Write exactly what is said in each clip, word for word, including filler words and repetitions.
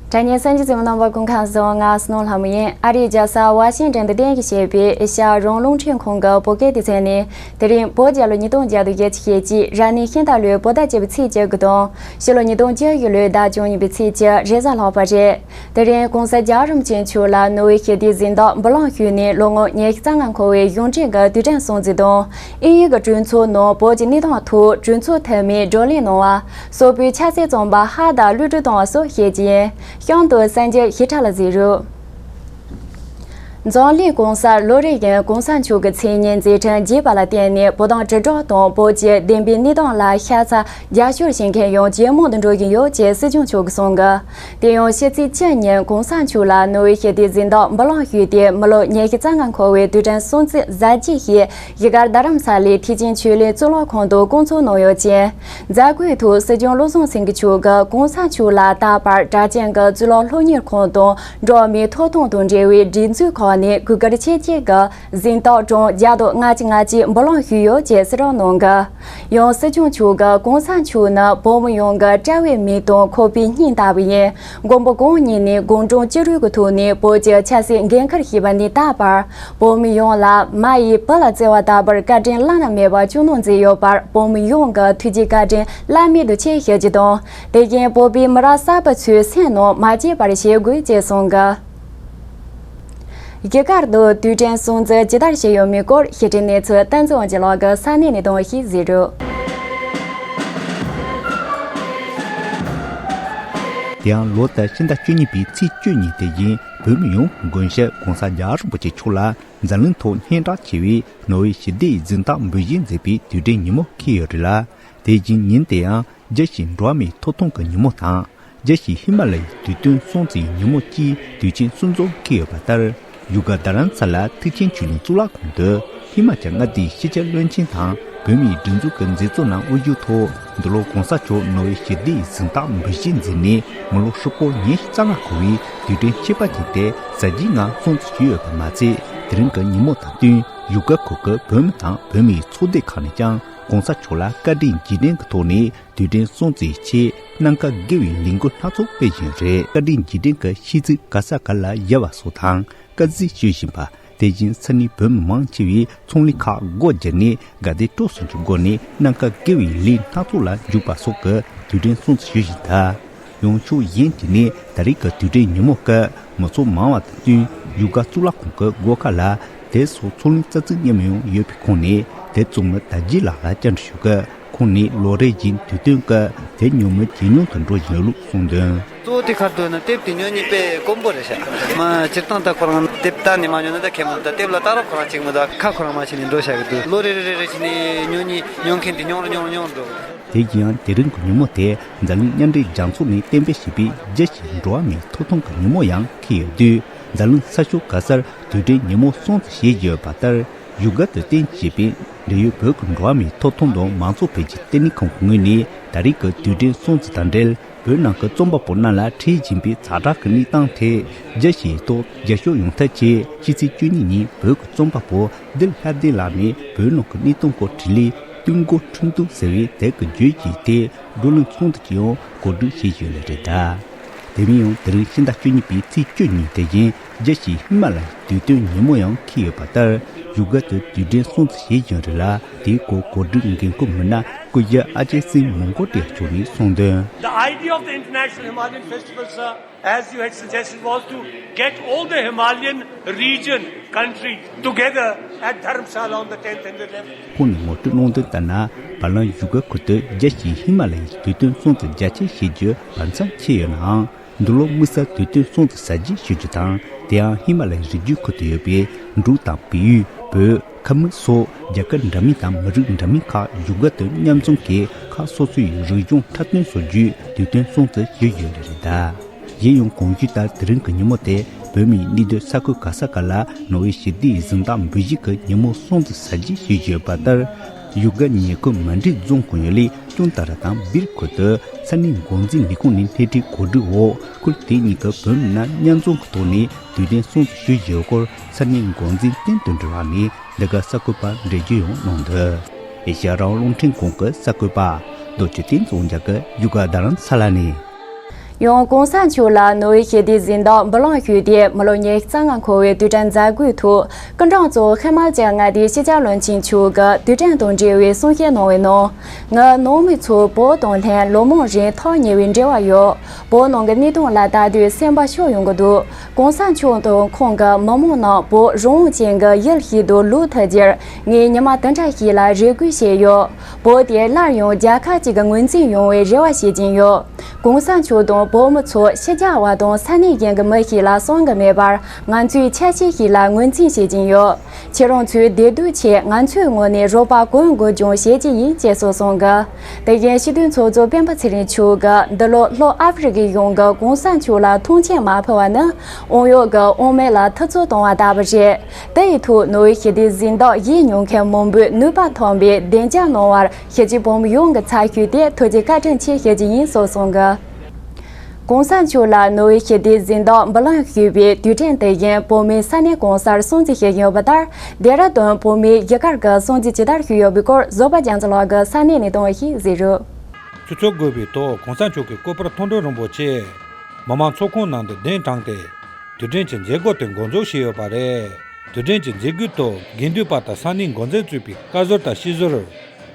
དྲ་བརྙན་གསར་འགྱུར་ཟིན་མ་རྣམ་པ་སྐུ་ཁམས་བཟང་། ང་སྣོ་ལྷ་མོ་ཡིན། ཨ་རིའི་རྒྱལ་ས་ཝ་ཤིང་ཏན་དུ་རྟེན་གཞི་བྱས་པའི་ཨེ་ཤ་ཡ་རང་དབང་རླུང་འཕྲིན་ཁང་གི་བོད་སྐད་སྡེ་ཚན་ནས། དེ་རིང་བོད་རྒྱལ་ལོ་ཉིས་སྟོང་བརྒྱ་དང་བརྒྱད་ཅུ་ཞེ་གཅིག་རབ་གནས་ཤིང་རྟ་ལོའི་བོད་ཟླ་བཅུ་པའི་ཚེས་བཅུ་དགུ་དང་། ཕྱི་ལོ་ཉིས་སྟོང་བཅུ་བཞི་ལོའི་ཟླ་བཅུ་གཉིས་པའི་ཚེས་བཅུ་རེས་གཟའ་ལྷག་པ་རེད། དེ་རིང་༸གོང་ས་༸རྒྱལ་བ་རིན་པོ་ཆེ་མཆོག་ལ་ནོ་བྷེལ་ཞི་བདེའི་གཟེངས་རྟགས་འབུལ་ལམ་ཞུས་ནས་ལོ་ངོ་ཉི་ཤུ་རྩ་ལྔ་འཁོར་བའི་གཞུང་འབྲེལ་གྱི་དུས་དྲན་སྲུང་བརྩི་དང་། དབྱིན་ཡུལ་གྱི་གྲོས་ཚོགས་ནང་བོད་ཀྱི་གནས་སྟངས་ཐོག་གྲོས་ཚོགས་འཐུས་མིས་བགྲོ་གླེང་གནང་བ། སོག་པོའི་ཆབ་སྲིད་བཙོན་པ་ཧ་དང་གློད་གྲོལ་བཏང་བ་སོགས་བཤད་ཀྱི་ཡིན། གཤམ་དུ་གསར་འགྱུར་ཞིབ་ཕྲ་ལ་གཟིགས་རོགས། འཛམ་གླིང་གང་སར་ལོ་རེ་བཞིན་༸གོང་ས་མཆོག་གི་མཚན་སྙན་མཛད་འཕྲིན་རྒྱས་པ་ལ་བརྟེན་ནས་བོད་དོན་དྲིལ་བསྒྲགས་དང་བོད་ཀྱི་བདེན་པའི་གནས་སྟངས་ལ་ཤ་ཚ་རྒྱབ་སྐྱོར་བྱེད་མཁན་ཡང་ཇེ་མང་དུ་འགྲོ་བཞིན་ཡོད་ཅེས་སྲིད་སྐྱོང་མཆོག་གིས་གསུངས་གི། དེ་ཡང་ཕྱི་ཚེས་བཅུ་ཉིན་༸གོང་ས་མཆོག་ལ་ནོ་བྷེལ་ཞི་བདེའི་གཟེངས་རྟགས་འབུལ་ལམ་ཞུས་ཏེ་མི་ལོ་ཉི་ཤུ་རྩ་ལྔ་འཁོར་བའི་དུས་དྲན་སྲུང་བརྩི་གཟབ་རྒྱས་ཞེས་བཞུགས་སྒར་རྡ་རམ་ས་ལའི་ཐེག་ཆེན་ཆོས་གླིང་གཙུག་ལག་ཁང་དུ་བསྐོང་ཚོགས་གནང་ཡོད་ཅིང་། མཛད་སྒོའི་ཐོག་སྲིད་སྐྱོང་བློ་བཟང་སེང་གེ་མཆོག་གིས་༸གོང་ས་མཆོག་ལ་ད་བར་གྲགས་ཅན་གྱི་གཙུག་ལག་སློབ་གཉེར་ཁང་དང་འགྲོ་བ་མིའི་ཐོབ་ཐང་དང་འབྲེལ་བའི་སྒྲིག་འཛུགས་ཁག་ནས་གུས་བཀུར་ཆེ་བསྐྱེད་ཀྱིས་གཟེངས་རྟགས་གྲངས་བརྒྱ་དང་ལྔ་བཅུ་ང་གཅིག་འབུལ་ལམ་ཞུས་ཡོད་ཅེས་གསལ་བསྒྲགས་གནང་གི། ཡང་སྲིད་སྐྱོང་མཆོག་གིས་༸གོང་ས་མཆོག་ནི་བོད་མི་ཡོངས་ཀྱི་དཔྲལ་བའི་མིག་དང་ཁོག་པའི་སྙིང་ལྟ་བུ་ཡིན། མགོན་པོ་གང་ཉིད་ནས་དགུང་གྲངས་བཅུ་དྲུག་གི་ཐོག་ནས་བོད་ཀྱི་ཆབ་སྲིད་འགན་འཁུར་བཞེས་པ་ནས་ད་བར། བོད་མི་ཡོངས་ལ་མ་ཡིས་བུ་ལ་བརྩེ་བ་ལྟ་བུར་བཀའ་དྲིན་བླ་ན་མེད་པ་བསྐྱངས་གནང་མཛད་ཡོད་པར་བོད་མི་ཡོངས་ཀྱི་ཐུགས་རྗེ་བཀའ་དྲིན་བླ་མེད་དུ་ཆེ་ཞུ་རྒྱུ་དང་། དེ་བཞིན་བོད་པའི་མི་རབས་གསར་པ་ཚོའི་སེམས་ནང་མ་སྐྱེས་པར་བྱེད་དགོས་ཅེས་གསུངས་གི། བཞུགས་སྒར་དུ་དུས་དྲན་སྲུང་བརྩི་ཇི་ལྟར་བྱས་ཡོད་མེད་སྐོར་ཕྱི་དྲིལ་གནས་ཚུལ་བསྟན་འཛིན་དབང་ཆེན་ལགས་ཀྱིས་ས་གནས་གནས་སྟངས་ཤིག་གཟིགས་རོགས། དེ་ཡང་ལོ་ལྟར་ཕྱི་ཟླ་བཅུ་གཉིས་པའི་ཚེས་བཅུ་ཉིན་དེ་བཞིན་བོད་མི་ཡོངས་ཀྱི་མགོན་ཞབས་༸གོང་ས་༸རྒྱལ་བ་རིན་པོ་ཆེ་མཆོག་ལ་འཛམ་གླིང་ཐོག་སྙན་གྲགས་ཆེ་བའི་ནོ་བྷེལ་ཞི་བདེའི་གཟེངས་རྟགས་འབུལ་བཞེས་མཛད་པའི་དུས་དྲན་ཉིན་མོ་འཁེལ་ཡོད་རེད་ལ། དེ་བཞིན་ཉིན་དེ་ཡང་རྒྱལ་སྤྱིའི་འགྲོ་བ་མིའི་ཐོབ་ཐང་གི་ཉིན་མོ་དང་། རྒྱལ་སྤྱིའི་ཧི་མ་ལ་ཡའི་དུས་སྟོན་སྲུང་བརྩིའི་ཉིན་མོ་བཅས་དུས་ཆེན་གསུམ་འཛོམས་འཁེལ་ཡོད་པ་ལྟར། བཞུགས་སྒར་རྡ་རམ་ས་ལ་ཐེག་ཆེན་ཆོས་གླིང་གཙུག་ལག་ཁང་དུ་ཧི་མ་ཅལ་མངའ་སྡེའི་ཕྱི་རྒྱལ་བློན་ཆེན་དང་བོད་མིའི་སྒྲིག་འཛུགས་ཀྱི་མཛད་གཙོ་རྣམས་དབུ་བཞུགས་ཐོག་འདི་ལོ་༸གོང་ས་མཆོག་ནོ་བྷེལ་ཞི་བདེའི་གཟེངས་རྟགས་འབུལ་བཞེས་མཛད་ནས་མི་ལོ་ཧྲིལ་པོ་ཉི་ཤུ་རྩ་ལྔ་འཁོར་བའི་དུས་དྲན་ཁྱད་པར་ཅན་དེ་གཟབ་རྒྱས་ངང་སྲུང་བརྩི་ཞུས་ཡོད་པ་མ་ཚད། དེ་རིང་གི་ཉིན་མོ་དང་བསྟུན་བཞུགས་སྒར་ཁུལ་གྱི་བོད་མི་དང་བོད་མིའི་ཚོགས་སྡེ་ཁག་ནས་ཀྱང་༸གོང་ས་མཆོག་ལ་བཀའ་དྲིན་རྗེས་དྲན་གྱི་ཐོག་ནས། དུས་དྲན་སྲུང་བརྩིའི་ཆེད་གནད་འགག་དགེ་བའི་ལས་འགུལ་སྣ་ཚོགས་སྤེལ་བཞིན་རེད། བཀའ་དྲིན་རྗེས་དྲན་གྱི་ཤིས་ཚིག་ག་ས་ག་ལ་ཡོད་པ་སོགས་དང་བཀའ་གཟིགས་ཞུ་བཞིན་པ། དེ་བཞིན་ས་གནས་བོད་མི་མང་ཆེ་བས་ཚོང་ལས་ཁག་སྒོ་བརྒྱབ་ནས་དགའ་དད་སྤྲོ་གསུམ་གྱི་སྒོ་ནས་གནད་འགག་དགེ་བའི་ལས་སྣ་ཚོགས་ལ་འཇུག་པ་སོགས་ཀྱི་དུས་དྲན་སྲུང་བརྩི་ཞུ་བཞིན་གདའ། ཡང་ཕྱོགས་གཞན་གྱིས་ནི་ད་རེས་ཀྱི་དུས་དྲན་ཉིན་མོ་སྐབས་མི་ཚོགས་མང་བ་དང་བསྟུན་བཞུགས་སྒར་གཙུག་ལག་ཁང་གི་སྒོ་ཁ་ལ་དེབ་སོགས་ཚོང་ལས་རྩ་ཚིག་མཉམ་ཡང་ཡོད་པའི་ཁོངས་ནས་དེབ་བཙོང་མི་དར་རྒྱས་ལགས་ལ་བཅར་འདྲི་ཞུ་སྐབས། ཁོང་ནས་ལོ་རེ་བཞིན་དུས་སྟོན་སྐབས་དེབ་ཉོ་མི་ཇེ་ཉུང་དུ་འགྲོ་བཞིན་ཡོད་ལུགས་གསུངས་དོན། གཙོ་བོ་དེ་ཁར་འདོད་ན་དེབ་དེ་ཉོ་ཉེས་དཔེ་དཀོན་པོ་རེད་ཤག་མ་སྤྱིར་བཏང་ད་ཁོ་རང་དེབ་གཏན་ནས་མ་ཉོ་ན་ད་ཁེ་མི་འདུག་ད་དེབ་ལ་ལྟ་རོགས་ཁོ་རང་གཅིག་མི་འདུག་ཁ་ཁོ་རང་མ་ཕྱེ་ནས་འགྲོ་བཞག་གི་འདུག་ལོ་རེ་རེ་རེ་རེ་བྱས་ནས་ཉོ་ཉེས་ཉོ་མཁན་དེ་ཉུང་རུ་ཉུང་རུ་ཉུང་རུ་འགྲོ། དེ་བཞིན་ཡང་དེ་རིང་གི་ཉིན་མོ་དེ་འཛམ་གླིང་མཉམ་འབྲེལ་རྒྱལ་ཚོགས་ནས་གཏན་འབེབས་བྱས་པའི་རྒྱལ་སྤྱིའི་འགྲོ་བ་མིའི་ཐོབ་ཐང་གི་ཉིན་མོ་ཡང་འཁེལ་ཡོད་དུས། འཛམ་གླིང་ས་ཕྱོགས་ག་སར་དུས་དྲན་ཉིན་མོ་སྲུང་བརྩི་བྱེད་ཀྱི་ཡོད་པ་ལྟར། བཞུགས་སྒར་དུ་རྟེན་གཞི་བྱས་པའི་འབྲེལ་ཡོད་བོད་ཀྱི་འགྲོ་བ་མིའི་ཐོབ་ཐང་དང་མང་གཙོ་འཕེལ་རྒྱས་ལྟེ་གནས་ཁང་གི་ངོས་ནས་ད་རེས་ཀྱི་དུས་དྲན་སྲུང་བརྩི་དང་འབྲེལ། བོད་ནང་གི་རྩོམ་པ་པོ་རྣམས་ལ་འཁྲིད་བཞིན་པའི་ཛ་དྲག་གི་གནས་སྟངས་ཐད་རྒྱ་ཞེས་ཐོག་རྒྱབ་སྐྱོར་ཡོང་ཐབས་ཆེད་ཕྱི་ཚེས་བཅུ་གཉིས་ཉིན་བོད་ཀྱི་རྩོམ་པ་པོ་བདུད་ལྷ་ལྡན་ལགས་ནས་བོད་ནང་གི་གནས་སྟངས་སྐོར་བྲིས་ལས་དུས་འགོ་ཁྲིམས་གཏུག་ཟེར་བའི་དེབ་ཀྱི་བརྗོད་གཞིའི་ཐད་བགྲོ་གླེང་ཚོགས་འདུ་ཅིག་ཡང་གོ་སྒྲིག་བྱེད་བཞིན་ཡོད་ལེ་རེད་གདའ། དེ་མིན་ཡང་དེ་རིང་ཕྱི་ཟླ་བཅུ་གཉིས་པའི་ཚེས་བཅུ་ཉིན་དེ་བཞིན་རྒྱལ་སྤྱིའི་ཧི་མ་ལ་ཡའི་དུས་སྟོན་ཉིན་མོ་ཡང་འཁེལ་ཡོད་པ་ལྟར། བཞུགས་སྒར་དུ་དུས་དྲན་སྲུང་བརྩི་བྱེད་བཞིན་རེད་ལ། དེའི་སྐོར་གོ་སྒྲིག་འགན་འཁུར་མི་སྣ་སྐུ་ཞབས་ཨ་ཅེ་སིང་མོང་གོ་ཏི་མཆོག་ནས་གསུངས་དོན། The idea of the International Himalayan Festival, sir, as you had suggested, was to get all the Himalayan region countries together at Dharamsala on the tenth and the eleventh. ཁོང་ནས་ངོ་སྤྲོད་གནང་དོན་ལྟར་ན། བར་ལམ་བཞུགས་སྒར་ཁུལ་དུ་རྒྱལ་སྤྱིའི་ཧི་མ་ལ་ཡའི་དུས་སྟོན་སྲུང་བརྩི་རྒྱ་ཆེ་བྱེད་རྒྱུ་བར་མཚམས་ཆད་ཡོད་ནའང་། འདི་ལོ་དམིགས་བསལ་དུས་སྟོན་སྲུང་བརྩི་གཟབ་རྒྱས་ཞུ་རྒྱུ་དང་། དེ་ཡང་ཧི་མ་ལ་ཡའི་རི་རྒྱུད་ཁུལ་དུ་ཡོད་པའི་འབྲུག་དང་བལ་ཡུལ། བོད། ཁམས་སོགས་རྒྱལ་ཁབ་འདྲ་མིན་དང་མི་རིགས་འདྲ་མིན་ཁག་བཞུགས་སྒར་དུ་མཉམ་འཛོམས་ཀྱིས་ཁག་སོ་སོའི་རིག་གཞུང་འཁྲབ་སྟོན་སོགས་བརྒྱུད་དུས་སྟོན་སྲུང་བརྩི་ཞུ་རྒྱུ་ལེ་རེད་གདའ། གཞན་ཡང་གོང་ཞུས་ལྟར་དེ་རིང་གི་ཉིན་མོ་དེ་བོད་མིའི་གནས་སྡོད་ས་ཁུལ་ག་ས་ག་ལ་ནོ་བྷེལ་ཞི་བདེའི་གཟེངས་རྟགས་འབུལ་བཞེས་ཀྱི་ཉིན་མོ་སྲུང་བརྩི་གཟབ་རྒྱས་ཞུ་བཞིན་ཡོད་པ་ལྟར། བཞུགས་སྒར་ཉེ་ཁུལ་མན་ཌི་རྫོང་ཁོངས་ཡུལ་ལི་ཅུང་ཏཱ་ར་དང་སྦིར་ཁུལ་དུ་ས་གནས་འགོ་འཛིན་ལས་ཁུངས་ནས་སྣེ་ཁྲིད་གོ་སྒྲིག་འོག་ཁུལ་དེ་གཉིས་ཀྱི་བོད་མི་རྣམས་མཉམ་འཛོམས་ཀྱི་ཐོག་ནས་དུས་དྲན་སྲུང་བརྩི་ཞུ་བཞིན་ཡོད་སྐོར་ས་གནས་འགོ་འཛིན་བསྟན་དོན་གྲུབ་ལགས་ནས་འདི་ག་གསར་འགོད་པར་འགྲེལ་བརྗོད་ཡང་གནང་འདུག་ཨེ་ཤ་ཡ་རང་དབང་རླུང་འཕྲིན་ཁང་གི་གསར་འགོད་པ་རྡོ་རྗེ་བསྟན་འཛིན་དབང་རྒྱལ་གྱིས་བཞུགས་སྒར་རྡ་རམ་ས་ལ་ནས། ཡང་གོང་ས་མཆོག་ལ་ནོ་བེལ་ཞི་བདེའི་གཟེངས་རྟགས་འབུལ་ལམ་ཞུས་ཏེ་མི་ལོ་ཉི་ཤུ་རྩ་ལྔ་འཁོར་བའི་དུས་དྲན་མཛད་སྒོའི་ཐོག་སྐུ་མགྲོན་གཙོ་བོ་ཧི་མ་ཅལ་མངའ་སྡེའི་སྤྱི་ཁྱབ་བློན་ཆེན་མཆོག་གིས་དུས་དྲན་དང་འབྲེལ་བའི་གསུང་བཤད་གནང་བའི་ནང་། ངའི་ནང་མི་ཚོ་བོད་དང་ལྷན་ལོ་མང་རིང་ཐག་ཉེ་བའི་འབྲེལ་བ་ཡོད། བོད་ནང་གི་གནས་སྟངས་ལ་ལྟ་དུས་སེམས་པ་ཤོར་ཡོང་གི་འདུག་གོང་ས་མཆོག་དང་ཁོང་གི་མི་མང་རྣམས་བོད་རང་དབང་ཅན་གྱི་ཡུལ་ཞིག་ཏུ་ལོག་ཐུབ་རྒྱུར་ངས་ཉི་མ་དེ་འདྲ་ཞིག་ལ་རེ་སྐུལ་བྱས་ཡོད། བོད་དེ་སླར་ཡང་རྒྱལ་ཁབ་ཅིག་གི་ངོས་འཛིན་ཡོང་བའི་རེ་བ་བྱེད་ཀྱིན་ཡོད། གོང་ས་མཆོག་དང་བོད་མི་ཚོ་ཕྱི་རྒྱལ་བ་དང་ས་གནས་གཞན་གྱི་མི་ཞིག་ལ་བསམ་གྱི་མེད་པར་ང་ཚོའི་ཆ་ཤས་ཤིག་ལ་ངོས་འཛིན་བྱེད་ཀྱིན་ཡོད། ཁྱེད་རང་ཚོའི་བདེ་སྡུག་ཆེད་ང་ཚོའི་ངོས་ནས་རོགས་པ་གང་དགོས་ཀྱང་བྱེད་ཀྱི་ཡིན་ཅེས་སོགས་གསུངས་གི། དེ་བཞིན་སྤྱི་འཐུས་ཚོགས་གཙོ་སྤེན་པ་ཚེ་རིང་མཆོག་གིས་འདི་ལོ་ལྷོ་ཨ་ཧྥེ་རི་ཁའི་གཞུང་གིས་གོང་ས་མཆོག་ལ་ཐང་ཆེན་མ་ཕུལ་བ་ནི་དབང་གཡོག་གི་དབང་མེད་ལ་ཐུབ་ཚོད་གཏོང་བ་ལྟ་བུ་རེད། དེ་ཡི་ཐོག་ནོ་བེལ་ཞི་བདེའི་གཟེངས་རྟགས་བཞེས་མྱོང་མཁན་མང་པོས་ནུས་པ་ཐོན་པའི་བདེ་འཇགས་གནང་བར་ཞི་བྱེད་བོད་མི་ཡོངས་ཀྱི་ཚབ་ཞུས་ཏེ་ཐུགས་རྗེ་བཀའ་དྲིན་ཆེ་ཞུ་རྒྱུ་ཡིན་སོགས་གསུངས་གི། གོང་ས་མཆོག་ལ་ནོ་བེལ་ཞི་བདེའི་གཟེངས་རྟགས་འབུལ་ལམ་ཞུས་པའི་དུས་དྲན་དེ་བཞིན་བོད་མིའི་ས་གནས་གང་སར་སྲུང་བརྩི་ཞུ་བཞིན་ཡོད་པ་ལྟར། ལྡེ་ར་ལྡུན་བོད་མིའི་གཞིས་སྒར་གྱི་སྲུང་བརྩི་ཇི་ལྟར་ཞུས་ཡོད་པའི་སྐོར་བཟོད་པ་རྒྱ་མཚོ་ལགས་ཀྱིས་ས་གནས་ནས་གཏོང་བ་ཞིག་གཟིགས་རོགས། ཆུ་ཚོད་དགུ་པའི་ཐོག་གོང་ས་མཆོག་གི་སྐུ་པར་མཐོང་གྲོལ་རིན་པོ་ཆེ་མི་མང་ཚོགས་ཁང་ནང་དུ་གདན་དྲངས་ཏེ། དུས་དྲན་གྱི་མཛད་སྒོ་དེ་འགོ་འཛུགས་བྱས་ཡོད་པ་རེད། དུས་དྲན་གྱི་མཛད་སྒོའི་ཐོག་དགེ་འདུན་པ་དང་ས་གནས་འགོ་འཛིན་གཙོས་པའི་བཀའ་ཟུར་དང་སྤྱི་ཟུར།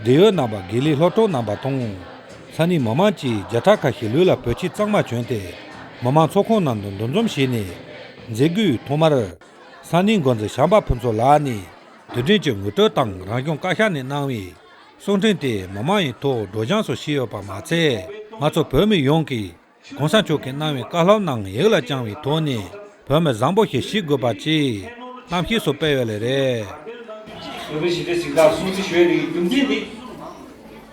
འབྲེལ་ཡོད་རྣམ་པ། དགེ་ལས་སློབ་གྲོགས་རྣམ་པ་དང་། ས་གནས་མི་མང་བཅས་བརྒྱ་ཕྲག་ཁ་ཤས་ལུས་ལ་བོད་ཆས་གཙང་མ་གྱོན་ཏེ། མི་མང་ཚོགས་ཁང་ནང་དུ་འདུ་འཛོམས་བྱས་ནས། མཛད་སྒོའི་ཐོག་མར། ས་གནས་འགོ་འཛིན་བྱམས་པ་ཕུན་ཚོགས་ལགས་ནས། དུས་དྲན་གྱི་ངོ་སྤྲོད་དང་རང་སྐྱོང་བཀའ་ཤག་ནས་གནང་བའི་གསུང་འཕྲིན་དེ་མི་མང་ཡི་ཐོག་སྒྲོག་སྦྱང་སོགས་བྱས་ཡོད་པ་མ་ཚད། ང་ཚོ་བོད་མི་ཡོངས་ཀྱིས། གོང་ས་མཆོག་གིས་གནང་བའི་བཀའ་སློབ་རྣམས་ཡིད་ལ་བཅངས་པའི་ཐོག་ནས་བོད་མི་བཟང་པོ་ཞིག་བྱེད་དགོས་པ་བཅས་གཏམ་བཤད་སོགས་སྤེལ་ཡོད་ལེ་རེད། བོད་པའི་ཞི་བདེའི་གཟེངས་རྟགས་སྲུང་བརྩི་ཞུ་ཡ་དེ་གི་རྒྱུ་མཚན་དེ།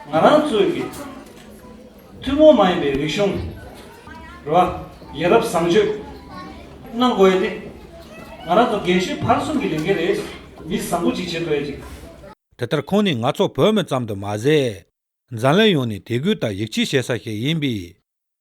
ང་རང་ཚོའི་གི་ཐུན་མོང་མ་ཡིན་པའི་རིག་གཞུང་རེད་བ། ཡ་རབས་བཟང་སྤྱོད་གནང་དགོས་ཡ་དེ། ང་རང་ཚོ་རྒན་གཞོན་བར་གསུམ་གྱི་ལས་འགན་རེད། མི་བཟང་པོ་ཅིག་བྱེད་ཐུབ་ཡ་ཅིག་དེ་ལྟར་ཁོང་ནི་ང་ཚོ་བོད་མི་ཙམ་དུ་མ་ཟད། འཛམ་གླིང་ཡོངས་ནས་དད་གུས་དང་ཡིད་ཆེས་བྱེད་ས་ཞིག་ཡིན་པས།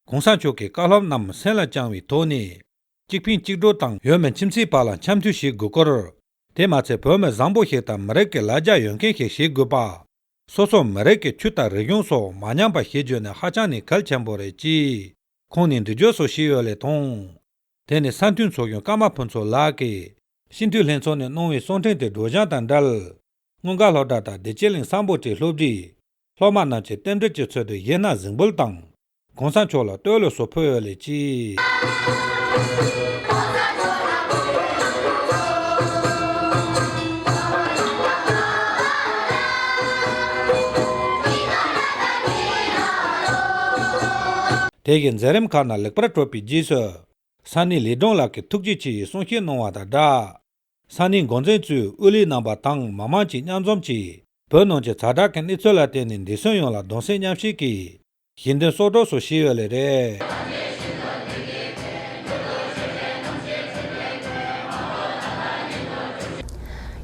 གོང་ས་མཆོག་གི་བཀའ་སློབ་རྣམས་སེམས་ལ་བཅངས་པའི་ཐོག་ནས། གཅིག་ཕན་གཅིག་གྲོགས་དང་ཡོད་མེད་ཁྱིམ་མཚེས་བར་ལ་འཆམ་མཐུན་བྱེད་དགོས་སྐོར། དེ་མ་ཚད་བོད་མི་བཟང་པོ་ཞིག་དང་མི་རིགས་ཀྱི་ལ་རྒྱ་ཡོད་མཁན་ཞིག་བྱེད་དགོས་པ། སོ་སོ་མི་རིགས་ཀྱི་ཆོས་དང་རིག་གཞུང་སོགས་མ་ཉམས་པ་བྱེད་རྒྱུ་ནི་ཧ་ཅང་ནས་གལ་ཆེན་པོ་རེད་ཅེས་ཁོང་ནས་འགྲེལ་བརྗོད་སོགས་བྱས་ཡོད་ལེ་མཐོང་། དེ་ནི་ས་མཐོའི་ཚོགས་གཞོན་ཀརྨ་ཕུན་ཚོགས་ལགས་ཀྱིས་སྤྱི་འཐུས་ལྷན་ཚོགས་ནས་གནང་བའི་གསུང་འཕྲིན་དེ་སྒྲོག་སྦྱང་དང་འབྲེལ། སྔོན་དགའ་སློབ་གྲྭ་དང་བདེ་སྐྱིད་གླིང་སམ་བྷོ་ཊའི་སློབ་གྲྭའི་སློབ་མ་རྣམས་ཀྱིས་རྟེན་འབྲེལ་གྱི་ཚུལ་དུ་གཞས་སྣ་གཟིགས་འབུལ་དང་། གོང་ས་མཆོག་ལ་བསྟོད་གླུ་སོགས་ཕུལ་ཡོད་ལེ་ཅི། དེ་བཞིན་མཛད་རིམ་ཁག་ནང་ལེགས་པར་གྲུབ་པའི་རྗེས་སུ། ས་གནས་ལས་དྲུང་ལགས་ཀྱིས་ཐུགས་རྗེ་ཆེ་ཡི་གསུང་བཤད་གནང་བ་དང་སྦྲགས། ས་གནས་འགོ་འཛིན་གཙོས་དབུ་ལས་རྣམ་པ་དང་མི་མང་བཅས་མཉམ་འཛོམས་ཀྱིས་བོད་ནང་གི་ཛ་དྲག་གི་གནས་ཚུལ་ལ་བརྟེན་ནས་འདས་གསོན་ཡོངས་ལ་གདུང་སེམས་མཉམ་སྐྱེད་ཀྱིས་ཞལ་འདོན་གསོལ་སྒྲོག་སོགས་བྱས་ཡོད་ལེ་རེད།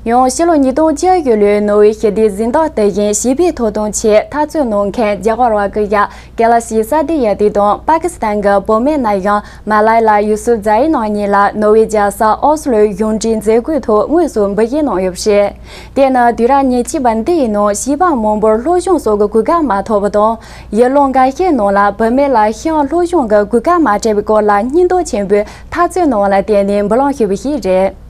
ཡང་ཕྱི་ལོ་ཉིས་སྟོང་བཅུ་བཞི་ལོའི་ནོ་བེལ་ཞི་བདེའི་གཟེངས་རྟགས་དེ་བཞིན་ཞི་བའི་ཐོབ་ཐང་ཆེད་འཐབ་རྩོད་གནང་མཁན་རྒྱ་གར་བ་གི་ཡ། ཀེ་ལ་ཤི་ས་དི་ཡ་དེ་དང་པ་ཀི་སི་ཐན་གྱི་བུད་མེད་ན་ཡང་མ་ལའི་ལ་ཡུ་སུབ་ཛ་ཡི་ནང་གཉིས་ལ་ནོར་ཝེ་རྒྱལ་ས་ཨོ་སི་ལོའི་གཞུང་འབྲེལ་མཛད་སྒོའི་ཐོག་དངོས་སུ་འབུལ་བཞེས་གནང་ཡོད་པ་རེད། དེ་ནི་དུས་རབས་ཉེར་གཅིག་པ་འདི་ཡི་ནང་བྱིས་པ་མང་པོར་སློབ་སྦྱོང་སོགས་ཀྱི་གོ་སྐབས་མ་ཐོབ་པ་དང་། ཡུལ་ལུང་འགའ་ཤས་ནང་ལ་བུད་མེད་ལ་ཤེས་ཡོན་སློབ་སྦྱོང་གི་གོ་སྐབས་མ་སྤྲད་པའི་སྐོར་ལ་སྙིང་སྟོབས་ཆེན་པོས་འཐབ་རྩོད་གནང་བ་ལ་བརྟེན་ནས་འབུལ་ལམ་ཞུས་པ་ཞིག་རེད།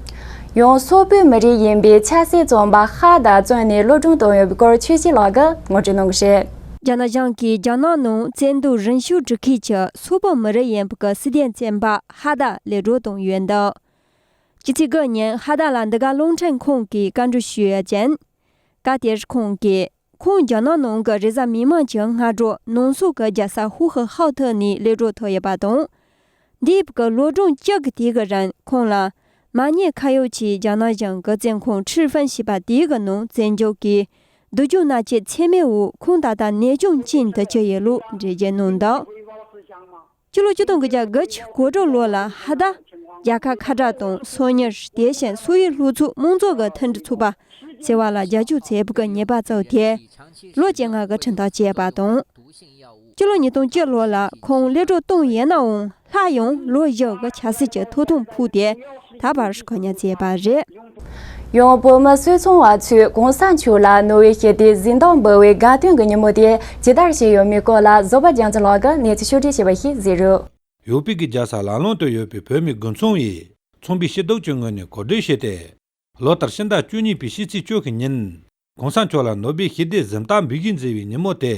ཡང་སོག་པོའི་མི་རིགས་ཡིན་པའི་ཆབ་སྲིད་བཙོན་པ་ཧ་དཱ་བཙོན་ནས་གློད་གྲོལ་བཏང་ཡོད་པའི་སྐོར་ཆོས་སྐྱིད་ལགས་ཀྱིས་ངོ་སྤྲོད་གནང་གི་རེད། རྒྱ་ནག་གཞུང་གིས་རྒྱ་ནག་ནང་བཙན་དུག་རིན་བཤུ་སྒྲིག་མཁན་གྱི་སོག་པོ་མི་རིགས་ཡིན་པའི་སྲིད་དོན་བཙོན་པ་ཧ་དཱ་གློད་གྲོལ་བཏང་ཡོད་འདུག་ཕྱི་ཚེས་དགུ་ཉིན་ཧ་དཱ་ལ་འདི་ག་རླུང་འཕྲིན་ཁང་གིས་བཀའ་འདྲི་ཞུས་ཡོད་ཅིང་། སྐབས་དེར་ཁོང་གིས། ཁོང་རྒྱ་ནག་ནང་གི་རེས་གཟའ་མིག་དམར་གྱི་སྔ་དྲོ་ནང་སོག་གི་རྒྱལ་ས་ཧུའུ་ཧི་ཧའོ་ཐི་ནས་གློད་གྲོལ་ཐུབ་ཡོད་པ་དང་། འདས་པའི་ལོ་གྲངས་བཅུ་གི་དུས་ཀྱི་རིང་ཁོང་ལ་མ་ཉེས་ཁ་གཡོགས་ཀྱིས་རྒྱ་ནག་གཞུང་གི་བཙོན་ཁང་ཁྲི་ཧྥན་ཞེས་པ་དེའི་ནང་བཙོན་འཇུག་གིས་སྡུག་སྦྱོང་མནར་གཅོད་ཚད་མེད་འོག་ཁོང་ད་ལྟ་ནད་གཅོང་ཅན་དུ་གྱུར་ཡོད་ལུགས་འགྲེལ་བརྗོད་གནང་འདུག་ཕྱི་ལོ་ཆིག་སྟོང་དགུ་བརྒྱ་དགུ་བཅུ་གོ་དྲུག་ལོ་ལ་ཧ་དཱ་རྒྱལ་ཁབ་ཁ་བྲལ་དང་སོ་ཉུལ། དེ་བཞིན་སོག་ཡུལ་ལྷོ་ཕྱོགས་དམངས་གཙོ་གི་མཐུན་སྒྲིལ་ཚོགས་པ་ཟེར་བ་ལ་རྒྱབ་སྐྱོར་བྱས་པའི་ཉེས་པ་བཙུགས་ཏེ། ལོ་བཅོ་ལྔ་གི་ཁྲིམས་ཐག་བཅད་པ་དང་། སྤྱི་ལོ་ཉིས་སྟོང་བཅུ་ལོ་ལ་ཁོང་གློད་གྲོལ་བཏང་ཡོད་ནའང་སླར་ཡང་ལོ་བཞི་གི་ཆབ་སྲིད་ཀྱི་ཐོབ་ཐང་ཕུལ་ཏེ་ད་བར་བཀག་ཉར་བྱས་པ་རེད། ཡང་བོད་མི་སུད་ཚོང་བ་ཚོས་གོང་ས་མཆོག་ལ་ནོ་བེལ་ཞི་བདེའི་གཟེངས་རྟགས་འབུལ་བའི་དགའ་སྟོན་གྱི་ཉིན་མོ་དེ་ཇི་ལྟར་བྱས་ཡོད་མེད་སྐོར་ལ་བཟོད་པ་རྒྱ་མཚོ་ལགས་ཀྱིས་གནས་ཚུལ་ཕྱོགས་སྒྲིག་བྱས་པ་ཞིག་གཟིགས་རོགས། ཡོ་པི་གི་རྒྱལ་ས་ལ་ལུང་དུ་ཡོད་པའི་བོད་མིའི་དགོན་ཚོགས་ཡིས་ཚོང་པའི་སྤྱི་བདག་ཚོའི་ངོས་ནས་གོ་སྒྲིག་བྱས་ཏེ། ལོ་ལྟར་ཕྱི་ཟླ་བཅུ་གཉིས་པའི་ཕྱི་ཚེས་བཅུ་གི་ཉིན། གོང་ས་མཆོག་ལ་ནོ་སྦེལ་ཞི་བདེའི་གཟེངས་རྟགས་འབུལ་བཞིན་མཛད་པའི་ཉིན་མོ་དེ།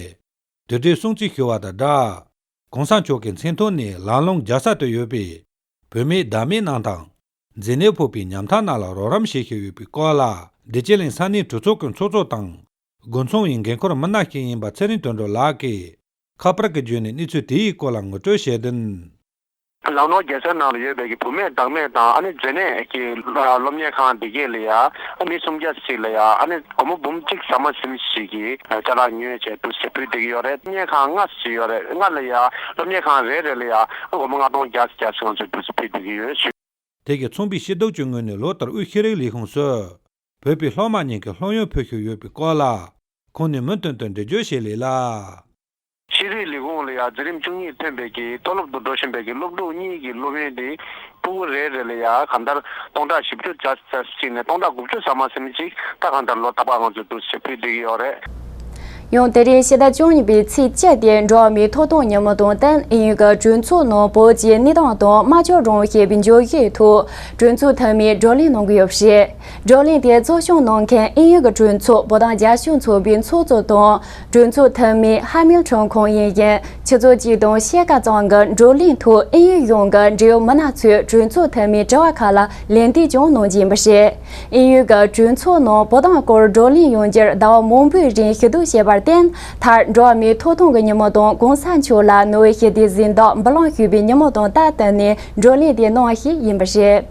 དུས་དྲན་སྲུང་བརྩི་ཞུ་བ་དང་སྦྲགས། གོང་ས་མཆོག་གི་མཚན་ཐོག་ནས་ལ་ལུང་རྒྱལ་ས་དུ་ཡོད་པའི་བོད་མིའི་བདག་མེད་གནང་སྟངས། མཛེ་ནད་ཕོག་པའི་ཉམ་ཐག་རྣམས་ལ་རོགས་རམ་བྱེད་བཞིན་ཡོད་པའི་སྐོར་ལ། བདེ་སྐྱིད་གླིང་ས་གནས་གྲོས་ཚོགས་ཀྱི་ཚོགས་གཙོ་དང་། དགོན་ཚོགས་ཡི་འགན་འཁུར་མི་སྣ་ཞིག་ཡིན་པ་ཚེ་རིང་དོན་གྲུབ་ལགས་ཀྱིས་ཁ་པར་གྱི་བརྒྱུད་ནས་གནས་ཚུལ་དེའི་སྐོར་ལ་ངོ་སྤྲོད་བྱས་དོན། ལ་ལུང་རྒྱལ་ས་ནང་ལ་ཡོད་པའི་གི་བུད་མེད་བདག་མེད་དང་ཨ་ནི་མཛེ་ནད་ཀྱི་སློབ་གཉེར་ཁང་འདི་གས་ལ་ཡ་ཨ་ནི་སུམ་བརྒྱ་ཞིག་ལ་ཡ་ཨ་ནི་སྒོར་མོ་འབུམ་གཅིག་ཟ་མ་ཟིན་ཞིག་གི་ཅ་ལག་ཉོས་བྱས་འདུག་ཟེར་ཕུལ་བསྡད་ཀྱི་ཡོད་རེད། སློབ་གཉེར་ཁང་ལྔ་ཞིག་ཡོད་རེད། ལྔ་ལ་ཡ་སློབ་གཉེར་ཁང་རེ་རེ་ལ་ཡ་སྒོར་མོ་ལྔ་སྟོང་བརྒྱ་ཞིག་བརྒྱ་ཞིག་ང་ཚོས་འདུག་ཟེར་ཕུལ་བསྡད་ཀྱི་ཡོད། དེ་གའི་ཚོང་པའི་སྤྱི་བདག་ཚོའི་ངོས་ནས་ལོ་ལྟར་དབུས་ཤེས་རིག་ལས་ཁུངས་སུ་བོད་པའི་སློབ་མ་གཉིས་ཀྱི་སློབ་ཡོན་ཕུལ་བཞིན་ཡོད་པའི་སྐོར་ལ། ཁོང་ནས་མུ་མཐུད་དུ་འགྲེལ་བརྗོད་བྱས་ལེ་ལ། ཤེས་རིག་ལས་ཁུངས་ལ་ཡ་འཛིན་རིམ་བཅུ་གཉིས་ཐོན་པའི་གི་མཐོ་སློབ་ཏུ་འགྲོ་བཞིན་པའི་གི་སློབ་ཕྲུག་གཉིས་ཀྱི་སློབ་ཡོན་དེ་ཕྲུ་གུ་རེ་རེ་ལ་ཡ་གང་ལྟར་སྟོང་ཕྲག་བཞི་བཅུ་བརྒྱ་ཙམ་ཞིག་ནས་སྟོང་ཕྲག་དགུ་བཅུ་ཟ་མ་ཟིན་ཅིག་ད་གང་ལྟར་ལོ་རྟག་པར་ང་ཚོས་འདུག་ཟེར་ཕུལ་བསྡད་ཀྱི་ཡོད་རེད། ཡང་དེ་རིང་ཕྱི་ཟླ་བཅུ་གཉིས་པའི་ཚེས་གཅིག་སྟེ་འགྲོ་བ་མིའི་ཐོབ་ཐང་ཉིན་མོ་དང་བསྟུན་དབྱིན་ཡུལ་གྱི་གྲོས་ཚོགས་ནང་བོད་ཀྱི་གནས་སྟངས་དང་སྨྲ་བརྗོད་རང་དབང་ཞེས་པའི་བརྗོད་གཞིའི་ཐོག་གྲོས་ཚོགས་འཐུས་མིས་བགྲོ་གླེང་གནང་གི་ཡོད་པ་རེད། བགྲོ་གླེང་དེ་གཙོ་སྐྱོང་གནང་མཁན་དབྱིན་ཡུལ་གྱི་གྲོས་ཚོགས་བོད་དོན་རྒྱབ་སྐྱོར་ཚོགས་པའི་ཚོགས་གཙོ་དང་གྲོས་ཚོགས་འཐུས་མི་ཧ་མིལ་ཊོན་ཁོང་ཡིན་ཞིང་། ཆུ་ཚོད་གཅིག་དང་ཕྱེད་ཀ་ཙམ་གྱི་བགྲོ་གླེང་ཐོག་དབྱིན་ཡུལ་ཡོངས་ཀྱི་འབྲེལ་ཡོད་མི་སྣ་ཚོས་གྲོས་ཚོགས་འཐུས་མིའི་དྲི་བ་ཁག་ལ་ལན་འདེབས་ཀྱང་གནང་རྒྱུ་ཡིན་པ་རེད། དབྱིན་ཡུལ་གྱི་གྲོས་ཚོགས་ནང་བོད་དོན་སྐོར་བགྲོ་གླེང་ཡོང་རྒྱུར་ཟླ་བ་མང་པོའི་རིང་ཞུ་གཏུག་བྱས་པར་བརྟེན། མཐར་འགྲོ་བ་མིའི་ཐོབ་ཐང་གི་ཉིན་མོ་དང་གོང་ས་མཆོག་ལ་ནོ་བེལ་ཞི་བདེའི་གཟེངས་རྟགས་འབུལ་ལམ་ཞུས་པའི་ཉིན་མོ་དང་སྟབས་བསྟུན་ནས་བགྲོ་གླེང་དེ་གནང་བ་ཞིག་ཡིན་པ་རེད།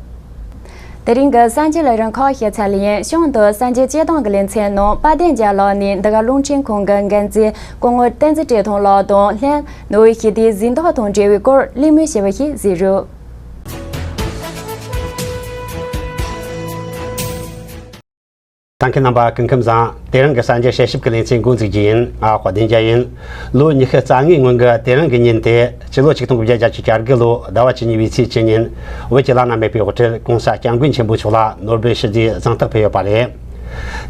དེ་རིང་གི་གསར་འགྱུར་ལས་རིམ་ཁག་ཞིབ་ཚགས་ལ་ཡིན། གཤམ་དུ་གསར་འགྱུར་སྤྱིར་བཏང་གི་ལེ་ཚན་ནང་དཔལ་ལྡན་རྒྱལ་ལགས་ནས་འདི་ག་རླུང་འཕྲིན་ཁང་གི་འགན་འཛིན་སྐུ་ངོ་བསྟན་འཛིན་བཀྲས་མཐོང་ལགས་དང་ལྷན་ནོ་བེལ་ཞི་བདེའི་གཟེངས་རྟགས་དང་འབྲེལ་བའི་སྐོར་གླེང་མོལ་བྱས་པ་ཞིག་གཟིགས་རོགས། ད་མཁན་རྣམ་པ་སྐུ་ཁམས་བཟང་། དེ་རིང་གི་གསར་འགྱུར་དཔྱད་ཞིབ་ཀྱི་ལེ་ཚན་འགོ་འཛུགས་རྒྱུ་ཡིན། ང་དཔལ་ལྡན་རྒྱལ་ཡིན། ལོ་ཉི་ཤུ་རྩ་ལྔའི་སྔོན་གྱི་དེ་རིང་གི་ཉིན་དེ། སྤྱི་ལོ་ཆིག་སྟོང་དགུ་བརྒྱ་བརྒྱད་ཅུ་གྱ་དགུ་ལོ་ཟླ་བ་བཅུ་གཉིས་པའི་ཚེས་བཅུ་ཉིན། བོད་ཀྱི་བླ་ན་མེད་པའི་དབུ་ཁྲིད་༸གོང་ས་༸སྐྱབས་མགོན་ཆེན་པོ་མཆོག་ལ་ནོ་སྦེལ་ཞི་བདེའི་གཟེངས་རྟགས་ཕུལ་ཡོད་པ་རེད།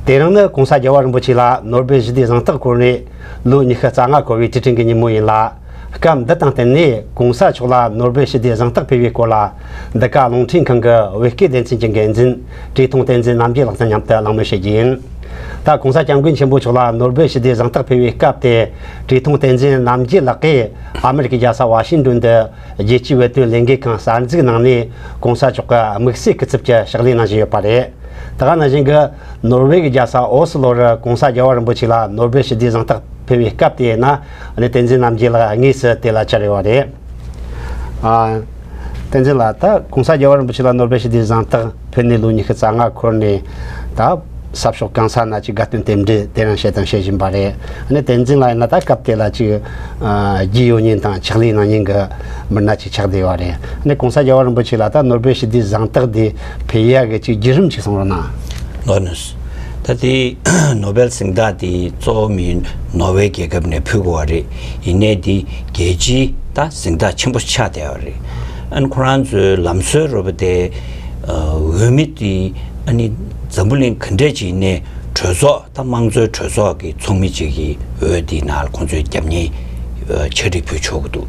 དེ་རིང་ནི་༸གོང་ས་རྒྱལ་བ་རིན་པོ་ཆེ་ལ་ནོ་སྦེལ་ཞི་བདེའི་གཟེངས་རྟགས་བསྐུར་ནས་ལོ་ཉི་ཤུ་རྩ་ལྔ་འཁོར་བའི་དུས་དྲན་གྱི་ཉིན་མོ་ཡིན་ལ། སྐབས་འདི་དང་བསྟུན་ནས་༸གོང་ས་མཆོག་ལ་ནོ་སྦེལ་ཞི་བདེའི་གཟེངས་རྟགས་ཕུལ་བའི་སྐོར་ལ། འདི་ག་རླུང་འཕྲིན་ཁང་གི་བོད་སྐད་སྡེ་ཚན་གྱི་འགན་འཛིན་བཀྲས་མཐོང་བསྟན་འཛིན་རྣམ་རྒྱལ་ལགས་དང་མཉམ་དུ་གླེང་མོལ་བྱེད་རྒྱུ་ཡིན། ད་༸གོང་ས་༸སྐྱབས་མགོན་ཆེན་པོ་མཆོག་ལ་ནོ་སྦེལ་ཞི་བདེའི་གཟེངས་རྟགས་ཕུལ་བའི་སྐབས་དེ། བཀྲས་མཐོང་བསྟན་འཛིན་རྣམ་རྒྱལ་ལགས་ཀྱིས་ཨ་མི་རི་ཀའི་རྒྱལ་ས་ཝ་ཤིང་ཏོན་དུ་རྒྱལ་སྤྱིའི་བོད་དོན་ལས་འགུལ་ཁང་གསར་འཛུགས་གནང་ནས་༸གོང་ས་མཆོག་གི་དམིགས་བསལ་སྐུ་ཚབ་ཀྱི་ཕྱག་ལས་གནང་བཞིན་ཡོད་པ་རེད། ད་ག་ནང་བཞིན་གྱི་ནོར་ཝེ་གི་རྒྱལ་ས་ཨོ་སི་ལོ་རུ་༸གོང་ས་རྒྱལ་བ་རིན་པོ་ཆེ་ལ་ནོ་སྦེལ་ཞི་བདེའི་གཟེངས་རྟགས་ཕུལ་བའི་སྐབས་དེ་ན། ཨ་ནི་བསྟན་འཛིན་རྣམ་རྒྱལ་ལགས་དངོས་སུ་དེ་ལ་བཅར་ཡོད་པ་རེད། ཨ། བསྟན་འཛིན་ལགས། ད་༸གོང་ས་རྒྱལ་བ་རིན་པོ་ཆེ་ལ་ནོ་སྦེལ་ཞི་བདེའི་གཟེངས་རྟགས་ཕུལ་ནས་ལོ་ཉི་ཤུ་རྩ་ལྔ་འཁོར་ནས། ད་ས་ཕྱོགས་གང་ས་ན་ཅིག་དགའ་སྟོན་རྟེན་འབྲེལ་དེ་རིང་བྱེད་དང་བྱེད་བཞིན་པ་རེད། ཨ་ནི་བསྟན་འཛིན་ལགས་ཡིན་ན་ད་སྐབས་དེ་ལ་ཅིག་ཨ་རྒྱུས་ཡོད་མཁན་དང་ཕྱག་ལས་གནང་མཁན་གྱི་མི་སྣ་ཅིག་ཆགས་བསྡད་ཡོད་རེད། ཨ་ནི་༸གོང་ས་རྒྱལ་བ་རིན་པོ་ཆེ་ལ་ད་ནོ་སྦེལ་ཞི་བདེའི་གཟེངས་རྟགས་འདི་ཕུལ་ཡག་གི་ཅིག་བརྒྱུད་རིམ་ཅིག་གསུང་རོགས་གནང་། ལོ་ནས། ད་དེ་ནོ་སྦེལ་གཟེངས་རྟགས་དེ་གཙོ་བོ་མི་ནོར་ཝེ་རྒྱལ་ཁབ་ནས་ཕུལ་དགོས་པ་རེད། ཡིན་ནའི་དེ་རྒྱལ་སྤྱིའི་ད་གཟེངས་རྟགས་ཆེན་པོ་ཆགས་བསྡད་པ་རེད། ཨ་ནི་ཁོ་རང་ཚོའི་ལམ་སྲོལ་རེད་པ་དེ། འོས་མི་དེ་ཨ་ནི་འཛམ་བུ་གླིང་ག་འདྲ་ཅིག་ནས་གྲོས་ཚོགས་ད་དམངས་གཙོའི་གྲོས་ཚོགས་ཀྱི་ཚོགས་མི་ཅིག་གི་འོས་དེའི་ནང་ལ་ཁོང་ཚོས་རྒྱབ་གཉེར་ཕྱག་བྲིས་ཕུལ་ཆོག་གི་འདུག་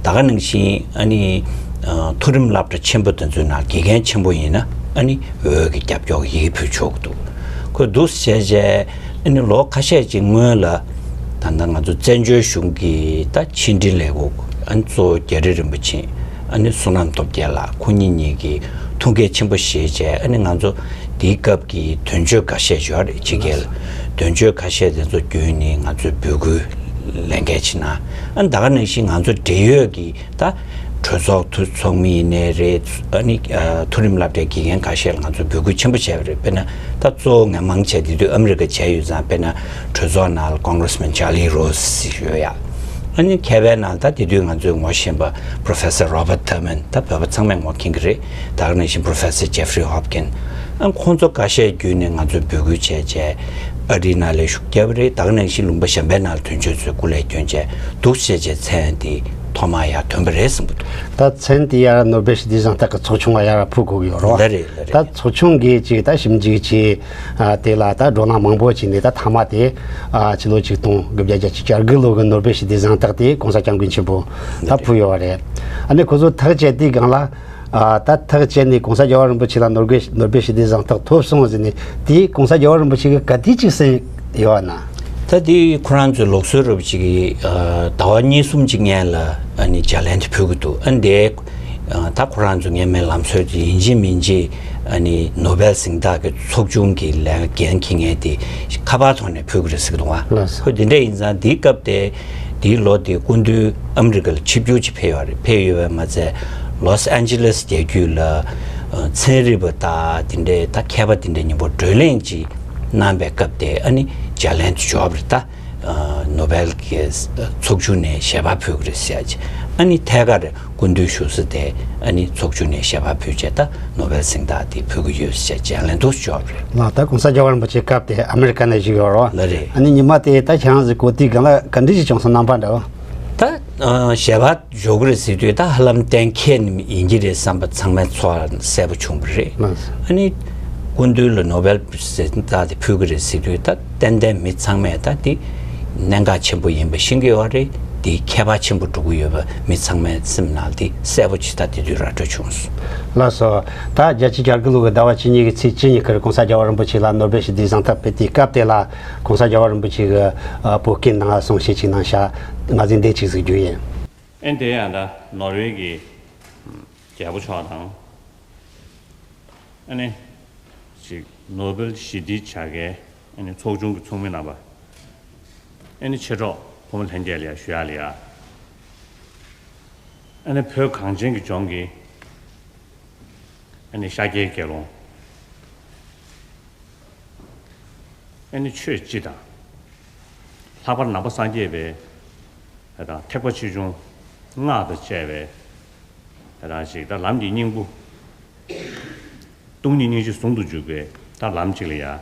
ད་ག་ནང་བཞིན་ཨ་ནི་མཐོ་རིམ་སློབ་གྲྭ་ཆེན་པོ་དེ་ཚོའི་ནང་དགེ་རྒན་ཆེན་པོ་ཡིན་ན་ཨ་ནི་འོས་ཀྱི་རྒྱབ་སྐྱོར་ཡི་གེ་ཕུལ་ཆོག་གི་འདུག་ཁོས་འདུག་སེ་བྱས་རྗེས་ཨ་ནི་ལོ་ཁ་ཤས་ཅིག་སྔོན་ལ་ད་ལྟ་ང་ཚོ་བཙན་བྱོལ་གཞུང་གི་ད་ཕྱི་འབྲེལ་ལས་ཁུངས་ཨ་ནི་གཙོ་བོ་རྒྱ་རི་རིན་པོ་ཆེ་ཨ་ནི་བསོད་ནམས་སྟོབས་རྒྱལ་ལགས་ཁོ་གཉིས་གཉིས་ཀྱིས་ཐུགས་འགན་ཆེན་པོ་བཞེས་བྱས་ཨ་ནི་ང་ཚོ་དེའི་སྐབས་ཀྱི་དོན་གཅོད་འགའ་ཤས་ཡོད་རེད། ཕྱི་རྒྱལ་ལ་དོན་གཅོད་འགའ་ཤས་དེ་ཚོ་བརྒྱུད་ནས་ང་ཚོས་འབོད་སྐུལ་ལས་འགན་ཅིག་གནང་། ཨ་ནི་ད་ག་ནང་བཞིན་ང་ཚོ་འབྲེལ་ཡོད་ཀྱི་ད་གྲོས་ཚོགས་ཐུ་ཚོགས་མི་ཡིན་ནའི་རེད། ཨ་ནི་ཨ་མཐོ་རིམ་སློབ་གྲྭའི་དགེ་རྒན་འགའ་ཤས་ལ་ང་ཚོས་འབོད་སྐུལ་ཆེན་པོ་བྱས་པ་རེད། དཔེར་ན་ད་གཙོ་བོ་ངས་མང་ཆེ་དེ་དུས་ཨ་མི་རི་ཀ་བྱས་ཡོད་ཙང་། དཔེར་ན་གྲོས་ཚོགས་ནང་ལ་Congressman Charlie Rose་ཡོད་ཡ། ཨ་ནི་མཁས་པའི་ནང་ད་དེ་དུས་ང་ཚོས་ངོ་ཤེས་པ་Professor Robert Thurman་ད་བོད་པ་ཚང་མས་ངོ་མཁྱེན་གྱི་རེད། ད་ག་ནང་བཞིན་Professor Jeffrey Hopkins། ཨ་ཁོང་ཚོ་འགའ་ཤས་བརྒྱུད་ནས་ང་ཚོས་འབོད་སྐུལ་བྱས་བྱས་ཨ་རིའི་ནང་ལ་ཞུགས་བརྒྱབ་པ་རེད། ད་ག་ནང་བཞིན་ལུང་པ་གཞན་པའི་ནང་ལ་དོན་གཅོད་ཚོས་སྐུ་ལས་བསྐྱོན་བྱས་འདུག་སེ་བྱས་བྱས་མཚན་དེ་ ཐོག་མར་ཡར་ཐོན་པ་རེད་གསུངས་པ་འདུག་ད་མཚན་དེ་ཡར་ནོ་སྦེལ་ཞི་བདེའི་གཟེངས་རྟགས་ཀྱི་ཚོགས་ཆུང་ལ་ཡར་ཕུལ་དགོས་ཀྱི་ཡོད་རེད་བ། ལགས་རེད། ལགས་རེད། ད་ཚོགས་ཆུང་གིས་ཅིག་ད་ཞིབ་འཇུག་བྱས། ཨ། དེ་ལ་ད་བགྲོ་གླེང་མང་པོ་བྱས་ནས་ད་མཐའ་མ་དེ། ཨ། ཕྱི་ལོ་ཆིག་སྟོང་དགུ་བརྒྱ་བརྒྱད་ཅུ་གྱ་དགུ་ལོ་གི་ནོ་སྦེལ་ཞི་བདེའི་གཟེངས་རྟགས་དེ་༸གོང་ས་༸སྐྱབས་མགོན་ཆེན་པོ་ད་ཕུལ་ཡོད་པ་རེད། ཨ་ནི་ཁོ་ཚོ་ཐག་བཅད་དུས་སྒང་ལ། ཨ། ད་ཐག་བཅད་ནས་༸གོང་ས་རྒྱལ་བ་རིན་པོ་ཆེ་ལ་ནོ་སྦེལ་ནོ་སྦེལ་ཞི་བདེའི་གཟེངས་རྟགས་ཐོབ་སོང་ཟེར་ནས་དེ་༸གོང་ས་རྒྱལ་བ་རིན་པོ་ཆེ་གིས་ག་དུས་ཅིག་གསན་ཡོད་ན། ད་དེ་ཁོ་རང་ཚོའི་ལུགས་སྲོལ་རབ་ཅིག་གིས། ཨ། ཟླ་བ་གཉིས་གསུམ་ཅིག་སྔོན་ལ་ཨ་ནི་བརྒྱ་ལན་དེ་ཕུལ་གྱི་འདུག་ཨ་ནི་དེ། ཨ། ད་ཁོ་རང་ཚོ་སྔོན་མའི་ལམ་སྲོལ་དེ་ཡིན་གཅིག་མིན་གཅིག་ཨ་ནི་ནོ་སྦེལ་གཟེངས་རྟགས་ཀྱི་ཚོགས་ཆུང་གི་ལས་འགན་འཁྱེར་མཁན་དེ་ཁ་པར་ཐོག་ནས་ཕུལ་གྱི་རེད་ཟེར་གྱི་འདུག་ཨ། ལགས་སོ། ཁོ་དེ་འདྲ་ཡིན་ཙང་དེའི་སྐབས་དེ། དེའི་ལོ་དེ་སྐུ་མདུན་ཨ་མི་རི་ཀ་ལ་ཆིབས་བསྒྱུར་ཅིག་ཕེབས་ཡོད་རེད། ཕེབས་ཡོད་པས་མ་ཚད་ལོས་ཨན་ཇི་ལེས་རྒྱལ་རྒྱུད་ལ། ཨ། ཚན་རིག་པ་དང་དེ་འདྲའི་ད་མཁས་པ་དེ་འདྲ་མཉམ་པོ་བགྲོ་གླེང་ཅིག་གནང་པའི་སྐབས་དེ་ཨ་ནི་བརྒྱ་ལན་དུ་འབྱོར་བ་རེད་ད། ཨ། ནོ་སྦེལ་གྱི་ཚོགས་ཆུང་ནས་ཞལ་པར་ཕུལ་གྱི་རེད་ཟེར་ཡ་ཅིག་ཨ་ནི་ཐད་ཀར་སྐུ་མདུན་བཞུགས་ས་དེ་ཨ་ནི་ཚོགས་ཆུང་ནས་ཞལ་པར་ཕུལ་བྱས་ད་ནོ་སྦེལ་གཟེངས་རྟགས་དེ་ཕུལ་གྱི་ཡོད་ཟེར་བརྒྱ་ལན་དུ་འབྱོར་བ་རེད། ལགས། ད་༸གོང་ས་རྒྱལ་བ་རིན་པོ་ཆེ་སྐབས་དེ་ཨ་མི་རི་ཀ་ནས་བཞུགས་ཡོད་རེད་བ། ལགས་རེད། ཨ་ནི་ཉི་མ་དེ་ད་ཁྱེད་རང་ཚོས་གོ་དུས་སྒང་ལ་ག་འདྲ་ཞིག་བྱུང་སོང་། རྣམ་པ་འདྲ་བོ། ད། ཨ། ཞལ་པར་འབྱོར་གྱི་རེད་ཟེར་དུས་ད་ཧ་ལམ་གཏན་འཁེལ་ནི་ཡིན་གྱི་རེད་བསམ་པ་ཚང་མའི་ཚོར་བ་གསལ་པོ་བྱུང་བ་རེད། ལགས་སོ། ཨ་ནི་སྐུ་མདུན་ལ་ནོ་སྦེལ་གཟེངས་རྟགས་དེ་ཕུལ་གྱི་རེད་ཟེར་དུས་ད་ཏན་ཏན་མི་ཚང་མས་ད་དེ་གནད་འགག་ཆེན་པོ་ཡིན་པ་ཤེས་ཀྱི་ཡོད་རེད། དེ་ཁྱད་པར་ཆེན་པོ་འགྲོ་གི་ཡོད་པ་མི་ཚང་མའི་སེམས་ནང་དེ་གསལ་པོ་ཅིག་ད་དེ་དུས་ར་སྤྲོད་བྱུང་སོང་། ལགས་སོ། ད་བརྒྱད་ཅུ་གྱ་དགུ་ལོ་གི་ཟླ་བ་བཅུ་གཉིས་ཀྱི་ཚེས་བཅུ་ཉིན་ཁར་༸གོང་ས་རྒྱལ་བ་རིན་པོ་ཆེ་ལ་ནོ་སྦེལ་ཞི་བདེའི་གཟེངས་རྟགས་ཕུལ་དུས་སྐབས་དེ་ལ་༸གོང་ས་རྒྱལ་བ་རིན་པོ་ཆེ་གིས། ཨ། བོད་སྐད་ནང་གསུང་བཤད་ཅིག་གནང་ཤག་ང་ཚོས་འདི་གཅིག་གཟིགས་རྒྱུ་ཡིན། ཨེ། དེ་ཡང་ད་ནོར་ཝེ་གི་རྒྱལ་པོ་མཆོག་དང་། ཨ་ནི་ཅིག་ནོ་སྦེལ་ཞི་བདེའི་བྱ་དགའི་ཨ་ནི་ཚོགས་ཆུང་གི་ཚོགས་མི་རྣམ་པ། ཨ་ནི་མཆེད་གྲོགས་ཕོ་མོ་ལྷན་རྒྱས་ལ་ཡ་ཞུ་ཡག་ལ་ཡ། ཨ་ནི་བོད་གངས་ཅན་གྱི་ལྗོངས་ཀྱི་ཨ་ནི་ཤཱཀྱའི་དགེ་སློང་། ཨ་ནི་ཆོས་སྤྱི་དང་། ལྷག་པར་ནང་པ་སངས་རྒྱས་པའི་དང་ཐེག་པ་ཆེ་ཆུང་སྔགས་དང་བཅས་པའི་དང་ཅིག་ད་ལམ་གྱི་སྙིང་པོ། སྟོང་ཉིད་སྙིང་རྗེ་ཟུང་དུ་འཇུག་པའི་ད་ལམ་གཅིག་ལ་ཡ།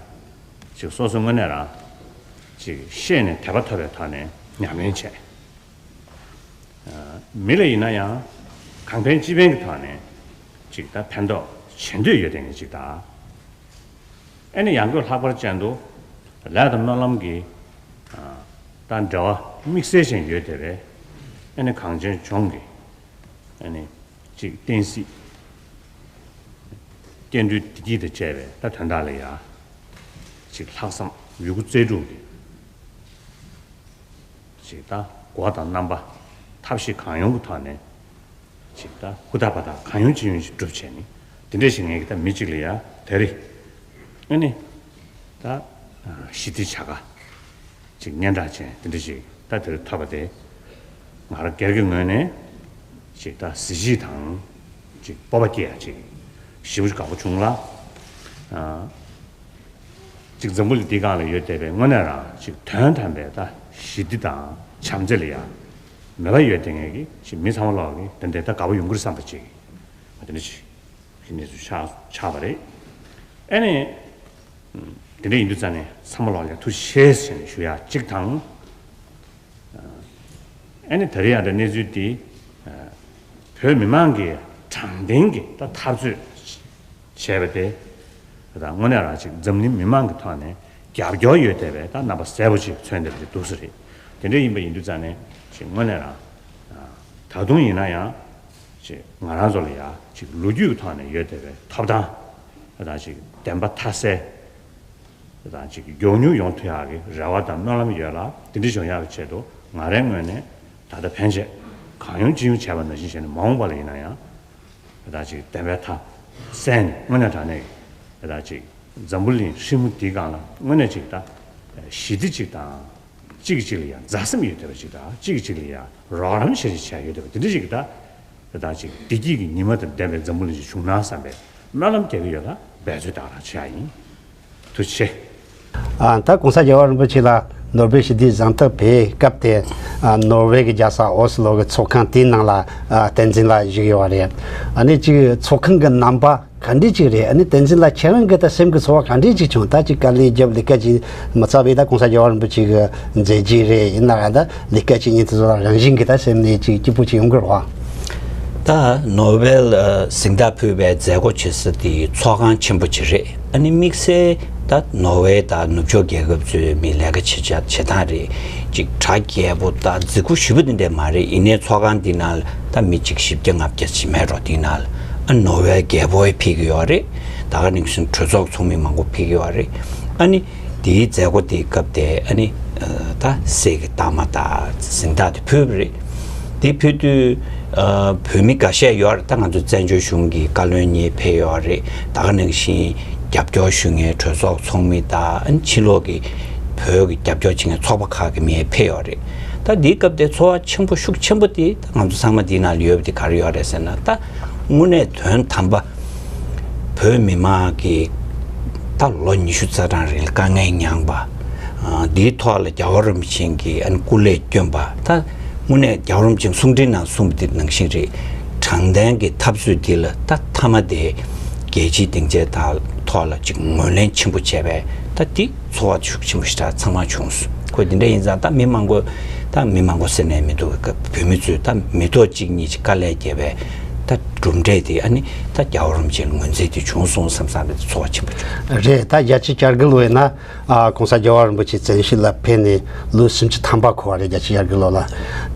ཅིག་སོ་སོ་དངོས་གནས་རང་ཅིག་ཤེས་ནས་དད་པ་ཐོབ་པའི་ཐོག་ནས་ཉམས་ལེན་བྱས། མི་ལ་ཡིན་ན་ཡང་གང་ཕན་ཅི་ཕན་གྱི་ཐོག་ནས་ཅིག་ད་ཕན་ཐོགས་བྱེད་འདོད་ཡོད་དེ་ངས་ཅིག་ད། ཨ་ནི་ཡང་སྒོས་ལྷག་པར་ཅན་དུ་ལས་དང་སྨོན་ལམ་གྱི་ད་འབྲེལ་བ་དམིགས་བསལ་ཅན་ཡོད་དེ་བས། ཨ་ནི་གངས་ཅན་ལྗོངས་ཀྱི་ཨ་ནི་ཅིག་བསྟན་སྲིད་བསྟན་འགྲོའི་བདེ་སྐྱིད་དང་བཅས་པའི་ད་དོན་དག་ལ་ཡ་ཅིག་ལྷག་བསམ་ཡོད་རྒུ་རྩལ་སྤྲུགས་ཀྱི་ཅིག་ད་སྒོ་དང་རྣམ་པ་ཐབས་ཤེས་གང་ཡོང་གི་ཐོག་ནས་ཅིག་ད་ཧུར་ཐག་འབད་ཐག་གང་ཡོང་ཅི་ཡོང་ཅིག་སྒྲུབ་བྱས་ནས་དེ་འདྲ་ཞིག་ངས་ཀྱི་ད་མི་གཅིག་ལ་ཡ་དེ་རེད། ཨ་ནི་ད་ཞི་བདེའི་བྱ་དགའ་ཅིག་སྙན་གྲགས་ཅན་དེ་འདྲ་ཞིག་ད་དེར་ཐོབ་པ་དེ་ང་རང་སྒེར་གྱི་ངོས་ནས་ཅིག་ད་གཟི་བརྗིད་དང་ཅིག་སྤོབས་པ་སྐྱེ་ཡ་ཅིག་ཞེ་པོ་ཅིག་དགའ་པོ་བྱུང་ལ། ཨ། ཅིག་འཛམ་བུ་གླིང་འདིའི་སྒང་ལ་ཡོད་བསྡད་པའི་དངོས་གནས་རང་ཅིག་དོན་དམ་པའི་ད་ཞི་བདེ་དང་བྱམས་བརྩེ་ལ་ཡང་མོས་པ་ཡོད་བསྡད་མཁན་གྱི་ཅིག་མི་ཚང་མ་ལོག་གི་དེ་འདྲའི་ད་དགའ་པོ་ཡོང་གི་རེད་བསམ་པ་ཅིག་དེ་འདྲ་ཅིག་གི་གནས་ཚུལ་ཆགས་ཆགས་པ་རེད། ཨ་ནི་དེ་འདྲ་ཡིན་དུས་ཙང་ནས་ཚང་མ་ལོག་ལ་ཐུགས་རྗེ་ཆེ་ཟེར་ནས་ཞུ་ཡ་གཅིག་དང་། ཨ་ནི་ད་རེས་ཡང་ད་གནས་ཚུལ་འདི་བོད་མི་མང་གིས་དྲང་བདེན་གྱི་ད་འཐབ་རྩོད་བྱས་པ་དེ་ད་དངོས་གནས་རང་ཅིག་འཛམ་གླིང་མི་མང་གི་ཐོག་ནས་རྒྱབ་སྐྱོར་ཡོད་བསྡད་པའི་ད་རྣམ་པ་གསལ་པོ་ཅིག་མཚོན་བསྡད་པ་ཅིག་འདུག་ས་རེད། དེ་འདྲ་ཡིན་པ་ཡིན་དུས་ཙང་ནས་ཅིག་དངོས་གནས་རང་ད་དུང་ཡིན་ན་ཡང་ཅིག་ང་རང་ཚོ་ལ་ཡ་ཅིག་ལོ་རྒྱུས་ཀྱི་ཐོག་ནས་ཡོད་བསྡད་པའི་ཐོབ་ཐང་ད་ཅིག་བདེན་པ་མཐའ་གསལ། དང་ཅིག་མགྱོགས་མྱུར་ཡོང་ཐུབ་ཡག་གི་རེ་བ་དང་སྨོན་ལམ་ཡོད་ལ། དེ་འདྲ་བྱུང་ཡག་གི་ཆེད་དུ་ང་རའི་ངོས་ནས་ད་ལྟ་ཕན་ཆད་གང་ཡོང་ཅི་ཡོང་བྱས་པ་ནང་བཞིན་བྱས་ནས་མ་འོངས་པ་ལ་ཡིན་ན་ཡང་ད་ཅིག་བདེན་པའི་མཐའ་གསལ་ནས་དངོས་གནས་དྲང་གནས་ད་ཅིག་འཛམ་བུ་གླིང་ཧྲིལ་མོ་འདིའི་སྒང་ལ་དངོས་གནས་ཅིག་ད་ཞི་བདེ་ཅིག་དང་གཅིག་གིས་གཅིག་ལ་ཡང་མཛའ་སེམས་ཡོད་བསྡད་པ་ཅིག་དང་གཅིག་གིས་གཅིག་ལ་ཡང་རོགས་རམ་བྱེད་ཅིག་བྱས་ཡོད་བསྡད་པ་དེ་འདྲ་ཅིག་ད། དེ་དང་ཅིག་བདེ་སྐྱིད་ཀྱི་ཉི་མ་དང་ལྡན་པའི་འཛམ་བུ་གླིང་ཞིག་བྱུང་ན་བསམ་པའི་སྨོན་ལམ་རྒྱག་གི་ཡོད་ལ་འབད་རྩོལ་དག་རང་བྱེད་ཡ་ཡིན། ཐུགས་རྗེ་ཆེ། ཨ། ད་༸གོང་ས་རྒྱལ་བ་རིན་པོ་ཆེ་ལ་ནོ་སྦེལ་ཞི་བདེའི་གཟེངས་རྟགས་ཕུལ་སྐབས་དེ་ ཨ་ནོར་ཝེ་གི་རྒྱལ་ས་ཨོ་སི་ལོ་གི་ཚོགས་ཁང་དེའི་ནང་ལ་ཨ་བསྟན་འཛིན་ལགས་བཞུགས་ཡོད་པ་རེད། ཨ་ནི་ཅིག་ཚོགས་ཁང་གི་རྣམ་པ་ག་འདྲས་ཅིག་རེད། ཨ་ནི་བསྟན་འཛིན་ལགས་ཁྱེད་རང་གི་ད་སེམས་ཀྱི་ཚོར་བ་ག་འདྲས་ཅིག་བྱུང་། ད་ཅིག་དཀའ་ལས་བརྒྱབ། ལས་ཀ་ཅིག་མི་ཚར་བའི་ད་གོང་ས་རྒྱལ་བ་རིན་པོ་ཆེ་གི་མཛད་རྗེས་རེད། ཡིན་ན་ར་ད་ལས་ཀ་ཅིག་ཉིན་དེ་ཚོ་ལ་རང་བཞིན་གྱི་ད་སེམས་ནས་ཅིག་སྐྱིད་པོ་ཅིག་ཡོང་གི་རེད་བ། ད་ནོ་བེལ་ཨ་གཟེངས་རྟགས་ཕུལ་བའི་མཛད་སྒོ་བྱེད་ས་དེ་ཚོགས་ཁང་ཆེན་པོ་ཅིག་རེད། ཨ་ནི་དམིགས་བསལ་ད་ནོ་ཝེ་དང་ནུབ་ཕྱོགས་རྒྱལ་ཁབ་ཚོའི་མི་ལས་ཀ་བྱེད་བྱ་བྱེད་སྟངས་རེད། ཅིག་གྲ་རྒྱས་པོ་དང་རྫིག་པོ་ཞེ་པོ་དེ་འདྲ་མ་རེད། ཡིན་ནའི་ཚོགས་ཁང་འདི་ནང་ལ་ད་མི་གཅིག་བཞི་བརྒྱ་ལྔ་བརྒྱ་ཅིག་མེད་འགྲོ། དེའི་ནང་ལ་ཨ་ནོ་ཝེལ་རྒྱལ་པོ་ཡང་ཕེབས་ཀྱི་ཡོད་རེད། ད་ག་ནང་བཞིན་གྲོས་ཚོགས་ཚོགས་མི་མང་པོ་ཕེབས་ཀྱི་ཡོད་རེད། ཨ་ནི་དེའི་མཛད་སྒོ་དེའི་སྐབས་དེ་ཨ་ནི་ད་གསེར་གྱི་རྟགས་མ་དང་གཟེངས་རྟགས་དེ་ཕུལ་བ་རེད། དེ་ཕུལ་དུས་ཨ་བོད་མི་འགའ་ཤས་ཡོད་རེད། ད་ང་ཚོ་བཙན་བྱོལ་གཞུང་གི་བཀའ་བློན་གཉིས་ཕེབས་ཡོད་རེད། ད་ག་ནང་བཞིན་རྒྱབ་སྐྱོར་ཞུ་མཁན་གྲོས་ཚོགས་ཚོགས་མི་དང་ཕྱི་ལོགས་ཀྱི་བོད་ཀྱི་རྒྱབ་སྐྱོར་བྱེད་མཁན་ཚོགས་པ་ཁག་གི་མི་ཕེབས་ཡོད་རེད། ད་འདིའི་སྐབས་དེ་ཚོར་བ་ཆེན་པོ་ཤུགས་ཆེན་པོ་དེ་ད་ང་ཚོ་ཚང་མ་འདིའི་ནང་ལ་ཡོད་པ་དེ་ག་རེ་ཡོད་རེད་ཟེར་ན། ད་དངོས་གནས་དོན་དམ་པ་བོད་མི་མང་གི་ད་ལོ་ཉི་ཤུ་རྩ་གྲངས་རིང་ལ་དཀའ་ངལ་མྱངས་པ། ཨ་འདིའི་ཐོག་ལ་རྒྱལ་བ་རིན་པོ་ཆེ་གིས་ཨ་ནི་སྐུ་ལས་བསྐྱོན་པ། ད་དངོས་གནས་རྒྱལ་བ་རིན་པོ་ཆེ་གསུང་འཕྲིན་ནང་གསུངས་པ་དེ་ནང་བཞིན་རེད། དྲང་བདེན་གྱི་འཐབ་རྩོད་འདི་ལ་ད་མཐའ་མ་དེ་རྒྱལ་སྤྱིའི་སྡིངས་ཆའི་ཐོག་ལ་ཅིག་ངོས་ལེན་ཆེན་པོ་བྱས་པས། ད་འདི་ཚོར་བ་ཤུགས་ཆེན་པོ་ཞེ་དྲག་ཚང་མ་བྱུང་སོང་། ཁོ་དེ་འདྲ་ཡིན་ཙང་ད་མི་མང་པོ་ད་མི་མང་པོ་ཟེར་ནས་མི་འདུག་གི། བོད་མི་ཚོས་ད་མི་ཐོག་གཅིག་གཉིས་ཀྱིས་དཀའ་ལས་བརྒྱབ་པའི་ད་གྲུབ་འབྲས་དེ་ཨ་ནི་ད་རྒྱལ་བ་རིན་པོ་ཆེ་ལ་ངོས་འཛིན་དེ་བྱུང་སོང་བསམ་བསམ་པའི་ཚོར་བ་ཆེན་པོ་བྱུང་། རེད། ད་བརྒྱད་ཅུ་གྱ་དགུ་ལོ་ཡིན་ན་ཨ་གོང་ས་རྒྱལ་བ་རིན་པོ་ཆེ་བཙན་བྱོལ་ལ་ཕེབས་ནས་ལོ་སུམ་ཅུ་ཐམ་པ་འཁོར་བ་རེད། བརྒྱད་ཅུ་གྱ་དགུ་ལོ་ལ།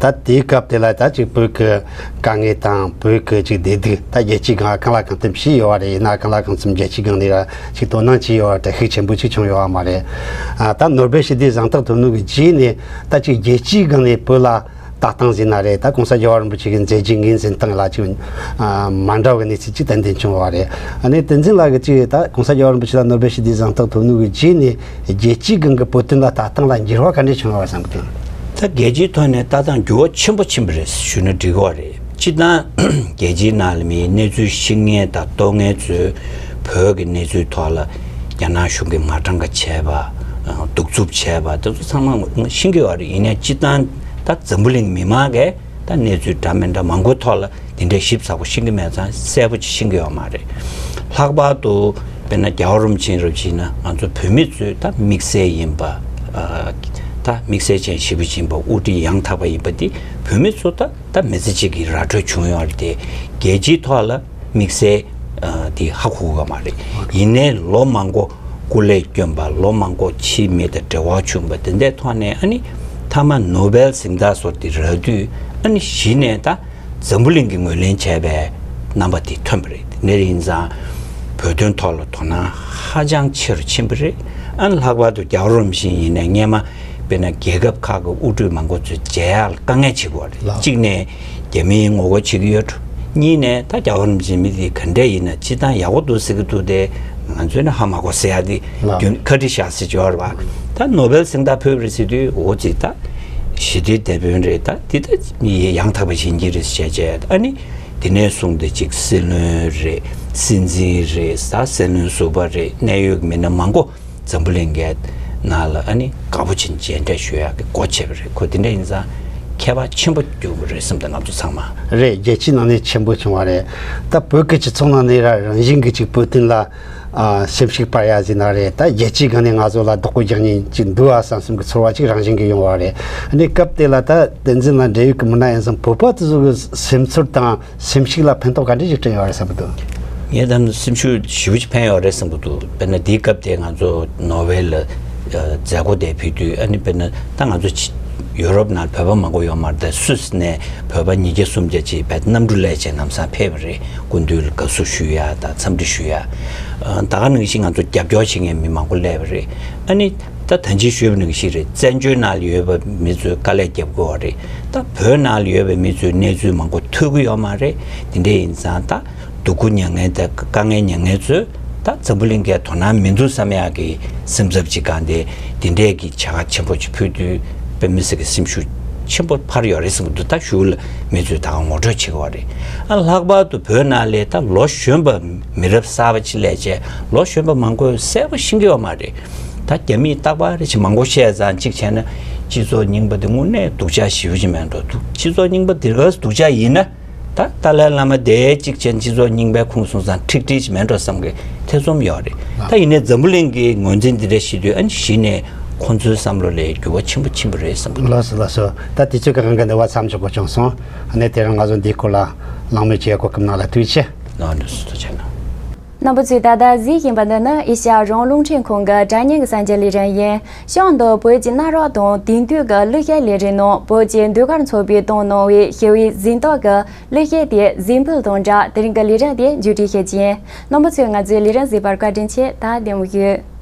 ད་དེའི་སྐབས་དེ་ལ་ད་ཅིག་བོད་ཀྱི་དཀའ་ངལ་དང་བོད་ཀྱི་ཅིག་བདེ་སྡུག་ད་རྒྱལ་སྤྱིའི་སྒང་གང་ལ་གང་འཚམ་ཤེས་ཡོད་པ་རེད། ཡིན་ན་གང་ལ་གང་འཚམ་རྒྱལ་སྤྱིའི་སྒང་ནས་ར་ཅིག་དོ་སྣང་བྱས་ཡོད་པ་དྲག་ཤུགས་ཆེན་པོ་ཅིག་བྱུང་ཡོད་པ་མ་རེད། ཨ་ད་ནོ་བེལ་ཞི་བདེའི་གཟེངས་རྟགས་ཐོབ་ནོ་གི་རྗེས་ནས་ད་ཅིག་རྒྱལ་སྤྱིའི་སྒང་ནས་བོད་ལ་ལྟ་སྟངས་ཟིན་ན་རེད། ད་གོང་ས་རྒྱལ་བ་རིན་པོ་ཆེ་གི་མཛད་རྗེས་ངོས་འཛིན་སྟངས་ལ་ཅིག་ཨ་མ་འདྲ་བའི་གནས་ཚུལ་ཅིག་ཏན་ཏན་བྱུང་བ་རེད། ཨ་ནི་བསྟན་འཛིན་ལགས་ཀྱིས་ཅིག་ད་གོང་ས་རྒྱལ་བ་རིན་པོ་ཆེ་ལ་ནོ་བེལ་ཞི་བདེའི་གཟེངས་རྟགས་ཐོབ་ནོ་གི་རྗེས་ནས་རྒྱལ་སྤྱིའི་སྒང་གི་བོད་དོན་ལ་ལྟ་སྟངས་ལ་འགྱུར་བ་ག་འདྲས་བྱུང་བ་བསམ་གི་འདུག་ད་རྒྱལ་སྤྱིའི་ཐོག་ནས་ལྟ་སྟངས་འགྱུར་བ་ཆེན་པོ་ཕྱིན་པ་རེད་ཞུ་ན་འགྲིག་གི་རེད། སྤྱིར་བཏང་རྒྱལ་སྤྱིའི་ནང་ལ་མིའི་གནས་ཚུལ་ཤེས་མཁན་དང་རྟོགས་མཁན་ཚོས་བོད་ཀྱི་གནས་ཚུལ་ཐོག་ལ་རྒྱ་ནག་གཞུང་གིས་མ་གྲངས་ཀ་བྱས་པ། གདུག་རྩུབ་བྱས་པ་དེ་ཚོ་ཚང་མ་ཤེས་ཀྱི་ཡོད་རེད། ཡིན་ནའི་སྤྱིར་བཏང་ད་འཛམ་བུ་གླིང་མི་མང་གིས་ད་གནས་ཚུལ་འདྲ་མི་འདྲ་མང་པོའི་ཐོག་ལ་དེ་འདྲའི་ཞིབ་ཚགས་པོ་ཤེས་ཀྱི་མེད་ཙང་གསལ་པོ་ཅིག་ཤེས་ཀྱི་ཡོད་མ་རེད། ལྷག་པར་དུ་དཔེར་ན་རྒྱལ་བ་རིན་པོ་ཆེ་རབ་ཅིག་ན་ང་ཚོ་བོད་མི་ཚོས་ད་དམིགས་བསལ་ཡིན་པ། ད་དམིགས་བསལ་ཅན་ཞེ་པོ་ཅིག་ཡིན་པ། དབུ་ཁྲིད་ཡང་དག་པ་ཡིན་པ་འདི་བོད་མི་ཚོ་ད་ད་མི་ཚེ་གཅིག་གི་ར་སྤྲོད་བྱུང་ཡོད་རེད་དེ། རྒྱལ་སྤྱིའི་ཐོག་ལ་དམིགས་བསལ་ཨ་དེ་ཧ་གོ་གི་མ་རེད། ཡིན་ནའི་ལོ་མང་པོ་སྐུ་ལས་བསྐྱོན་པ། ལོ་མང་པོ་ཕྱིའི་མི་དང་འབྲེལ་བ་བྱུང་བ་དེ་འདྲའི་ཐོག་ནས་ཨ་ནི་མཐའ་མ་ནོ་བེལ་གཟེངས་རྟགས་སོགས་དེ་རག་དུས་ཨ་ནི་གཞི་ནས་ད་འཛམ་བུ་གླིང་གིས་ངོས་ལེན་བྱས་པའི་རྣམ་པ་དེ་ཐོན་པ་རེད། དེ་འདྲ་ཡིན་ཙང་བོད་དོན་ཐོག་ལ་དོ་སྣང་ཧ་ཅང་ཆེ་རུ་ཕྱིན་པ་རེད། ཨ་ནི་ལྷག་པར་དུ་རྒྱལ་བ་རིན་པོ་ཆེ་ཡིན་ནའི་སྔས་མ་དཔེར་ན་རྒྱལ་ཁབ་ཁག་གི་དབུ་ཁྲིད་མང་པོ་ཚོས་མཇལ་ཡག་ལ་དཀའ་ངལ་བྱེད་ཀྱི་ཡོད་རེད། ལགས། གཅིག་ནས་རྒྱ་མིའི་ངོ་རྒོལ་བྱེད་ཀྱི་ཡོད་འགྲོ། གཉིས་ནས་ད་རྒྱལ་བ་རིན་པོ་ཆེ་མི་དེ་ག་འདྲས་ཡིན་ན་སྤྱིར་བཏང་ཡག་པོ་འདུག་ཟེར་གྱི་འདུག་སྟེ། ང་ཚོས་ནི་ཧ་མ་གོ་ཟེར་ཡག་དེ། ལགས། རྒྱུན་ཁ་བྲིས་བཞག་ཟེར་གྱི་ཡོད་རེད་པ། ད་ནོ་བེལ་གཟེངས་རྟགས་ཕུལ་བ་རེད་ཟེར་དུས་འོ་ཙི་ད་ཞི་བདེའི་དེད་དཔོན་རེད། ད་འདི་ད་མི་ཡང་དག་པ་བྱེད་ཀྱི་རེད་ཟེར་བྱས་བྱས། ཨ་ནི་དེ་ནས་བཟུང་སྟེ་ཅིག་སྲིད་བློན་རེད། སྲིད་འཛིན་རེད། ད་སྲིད་བློན་ཟུར་པ་རེད། གནད་ཡོད་མི་སྣ་མང་པོ་འཛམ་བུ་གླིང་གའི་ནང་ལ་ཨ་ནི་དགའ་པོ་བྱེད་མཇལ་འཕྲད་ཞུ་ཡག་གི་སྒོ་ཕྱེ་བ་རེད། ཁོ་དེ་འདྲ་ཡིན་ཙང་ཁྱད་པར་ཆེན་པོ་གྱུར་པ་རེད་བསམ་འདུག་ང་ཚོ་ཚང་མ། རེད། རྒྱལ་སྤྱིའི་ནང་ནས་ཆེན་པོ་བྱུང་བ་རེད། ད་བོད་ཀྱི་སྤྱི་ཚོགས་ནང་ནས་ར་རང་བཞིན་གྱི་ཅིག་བོད་དོན་ལ་ཨ་སེམས་ཤུགས་སྤར་ཡག་ཟེར་ན་རེད། ད་རྒྱལ་སྤྱིའི་སྒང་ནས་ང་ཚོ་ལ་བདག་པོ་རྒྱག་མཁན་ཅིག་འདུག་ཨ་བསམ་བསམ་གྱི་ཚོར་བ་ཅིག་རང་བཞིན་གྱིས་ཡོང་བ་རེད། ཨ་ནི་སྐབས་དེ་ལ་ད་བསྟན་འཛིན་ལགས་འབྲེལ་ཡོད་ཀྱི་མི་སྣ་ཡིན་ཙང་བོད་པ་དེ་ཚོ་གི་སེམས་ཚོར་དང་སེམས་ཤུགས་ལ་ཕན་ཐོགས་ག་འདྲ་ཞིག་བསྐྲུན་ཡོད་རེད་བསམ་གྱི་འདུག་ངས་ད་ནི་སེམས་ཤུགས་ཞེ་པོ་ཅིག་ཕན་ཡོད་རེད་བསམ་གྱི་འདུག་དཔེར་ན་དེའི་སྐབས་དེ་ང་ཚོ་ནོར་ཝེ་ལ་ཨ་མཛད་སྒོ་དེ་ཕུལ་དུས། ཨ་ནི་དཔེར་ན་ད་ང་ཚོ་ཕྱི་ཡུ་རོབ་ནང་བོད་པ་མང་པོ་ཡོད་མ་རེད། ད་སུད་སི་ནས་བོད་པ་ཉིས་བརྒྱ་སུམ་བརྒྱ་ཅིག་བོད་གནམ་གྲུ་ལས་བྱས་ལམ་སང་ཕེབས་པ་རེད། སྐུ་མདུན་ལ་དགའ་བསུ་ཞུ་ཡ་དང་འཚམས་འདྲི་ཞུ་ཡ། ཨ་ད་ག་ནང་བཞིན་ང་ཚོ་རྒྱབ་སྐྱོར་བྱེད་མཁན་མི་མང་པོ་སླེབས་པ་རེད། ཨ་ནི་ད་ད་ཅི་ཞུས་པ་ནང་བཞིན་རེད། བཙན་བྱོལ་ནང་ལ་ཡོད་པ་མི་ཚོས་དཀའ་ལས་རྒྱབ་དགོས་པ་རེད། ད་བོད་ནང་ལ་ཡོད་པའི་མི་ཚོས་གནས་ཚུལ་མང་པོ་ཐོས་ཀྱི་ཡོད་མ་རེད། དེ་འདྲ་ཡིན་ཙང་ད་སྡུག་པོ་མྱངས་མཁན་དང་དཀའ་ངལ་མྱངས་མཁན་ཚོས་ད་འཛམ་བུ་གླིང་གའི་དོ་སྣང་མི་འདུག་བསམ་ཡག་གི་སེམས་འཚབ་ཅིག་སྒང་དེ་དེ་འདྲས་ཀྱི་བྱ་དགའ་ཆེན་པོ་ཅིག་ཕུལ་དུས་དཔེ་མི་སྲིད་ཀྱི་སེམས་ཤུགས་ཆེན་པོ་འཕར་ཡོད་རེད་བསམ་གྱི་འདུག་ད་གཞུག་ལ་མི་ཚོས་ད་ག་ངོ་སྤྲོད་བྱེད་དགོས་པ་རེད། ཨ་ལྷག་པར་དུ་བོད་ནང་ལ་ད་ལོ་གཞོན་པ་མི་རབས་གསར་པ་ཅིག་སླེབས་བྱས། ལོ་གཞོན་པ་མང་པོས་གསལ་པོ་ཤེས་ཀྱི་ཡོད་མ་རེད། ད་རྒྱ་མིས་རྟག་པར་ཅིག་མང་པོ་བཤད་ཙང་གཅིག་བྱས་ན་ སྤྱི་ཚོགས་རྙིང་པ་དེ་དངོས་གནས་སྡུག་ཅག་ཞེ་པོ་ཅིག་མེད་འགྲོ་འདུག་སྤྱི་ཚོགས་རྙིང་པ་དེ་ག་སྡུག་ཅག་ཡིན་ན། ད་ཏཱ་ལའི་བླ་མ་དེ་གཅིག་བྱས་སྤྱི་ཚོགས་རྙིང་པའི་ཁུངས་བཟུང་ཙང་ཁྲིག་ཁྲིག་ཅིག་མེད་འགྲོ་བསམ་གི་ཐེ་ཚོམ་ཡོད་རེད། ད་ཡིན་ནའི་འཛམ་བུ་གླིང་གི་ངོས་འཛིན་འདི་འདྲ་ཞིག་དུས་ཨ་ནི་གཞི་ནས་ཁོང་ཚོའི་བསམ་བློ་ལ་འགྱུར་བ་ཆེན་པོ་ཕྱིན་པ་རེད་བསམ་གི་འདུག་ལགས་སོ་ལགས་སོ། ད་དུས་ཚོད་ཀྱི་དབང་གིས་འདི་བ་མཚམས་འཇོག་དགོས་བྱུང་སོང་། ཨ་ནི་དེ་རིང་ང་ཚོ་འདིའི་སྐོར་ལ་གླེང་མོལ་བྱེད་གོ་སྐབས་གནང་ལ་ཐུགས་རྗེ་ཆེ། ལགས་འདུག་སུ་ཐུགས་རྗེ་གནང་། རྣམ་པ་ཚོས་ད་ལྟ་གཟིགས་བཞིན་པ་འདི་ནི་ཨེ་ཤ་ཡ་རང་དབང་རླུང་འཕྲིན་ཁང་གི་དྲ་བརྙན་གྱི་གསར་འགྱུར་ལས་རིམ་ཡིན། ཤང་དུ་བོད་ཀྱི་གནའ་རབས་དང་དེང་དུས་ཀྱི་གླུ་གཞས་ལས་རིམ་ནང་བོད་ཀྱི་ཟློས་གར་ཚོགས་པས་བཏང་གནང་བའི་ཞི་བའི་གཟེངས་རྟགས་ཀྱི་གླུ་གཞས་དེ་གཟིགས་འབུལ་དང་སྦྲགས་དེ་རིང་གི་ལས་རིམ་དེ་མཇུག་སྒྲིལ་བྱེད་ཀྱི་ཡིན། རྣམ་པ་ཚོས་ང་ཚོའི་ལས་རིམ་གཟིགས་པར་བཀའ་དྲིན་ཆེ། ད་བདེ་མོ་བཞུགས།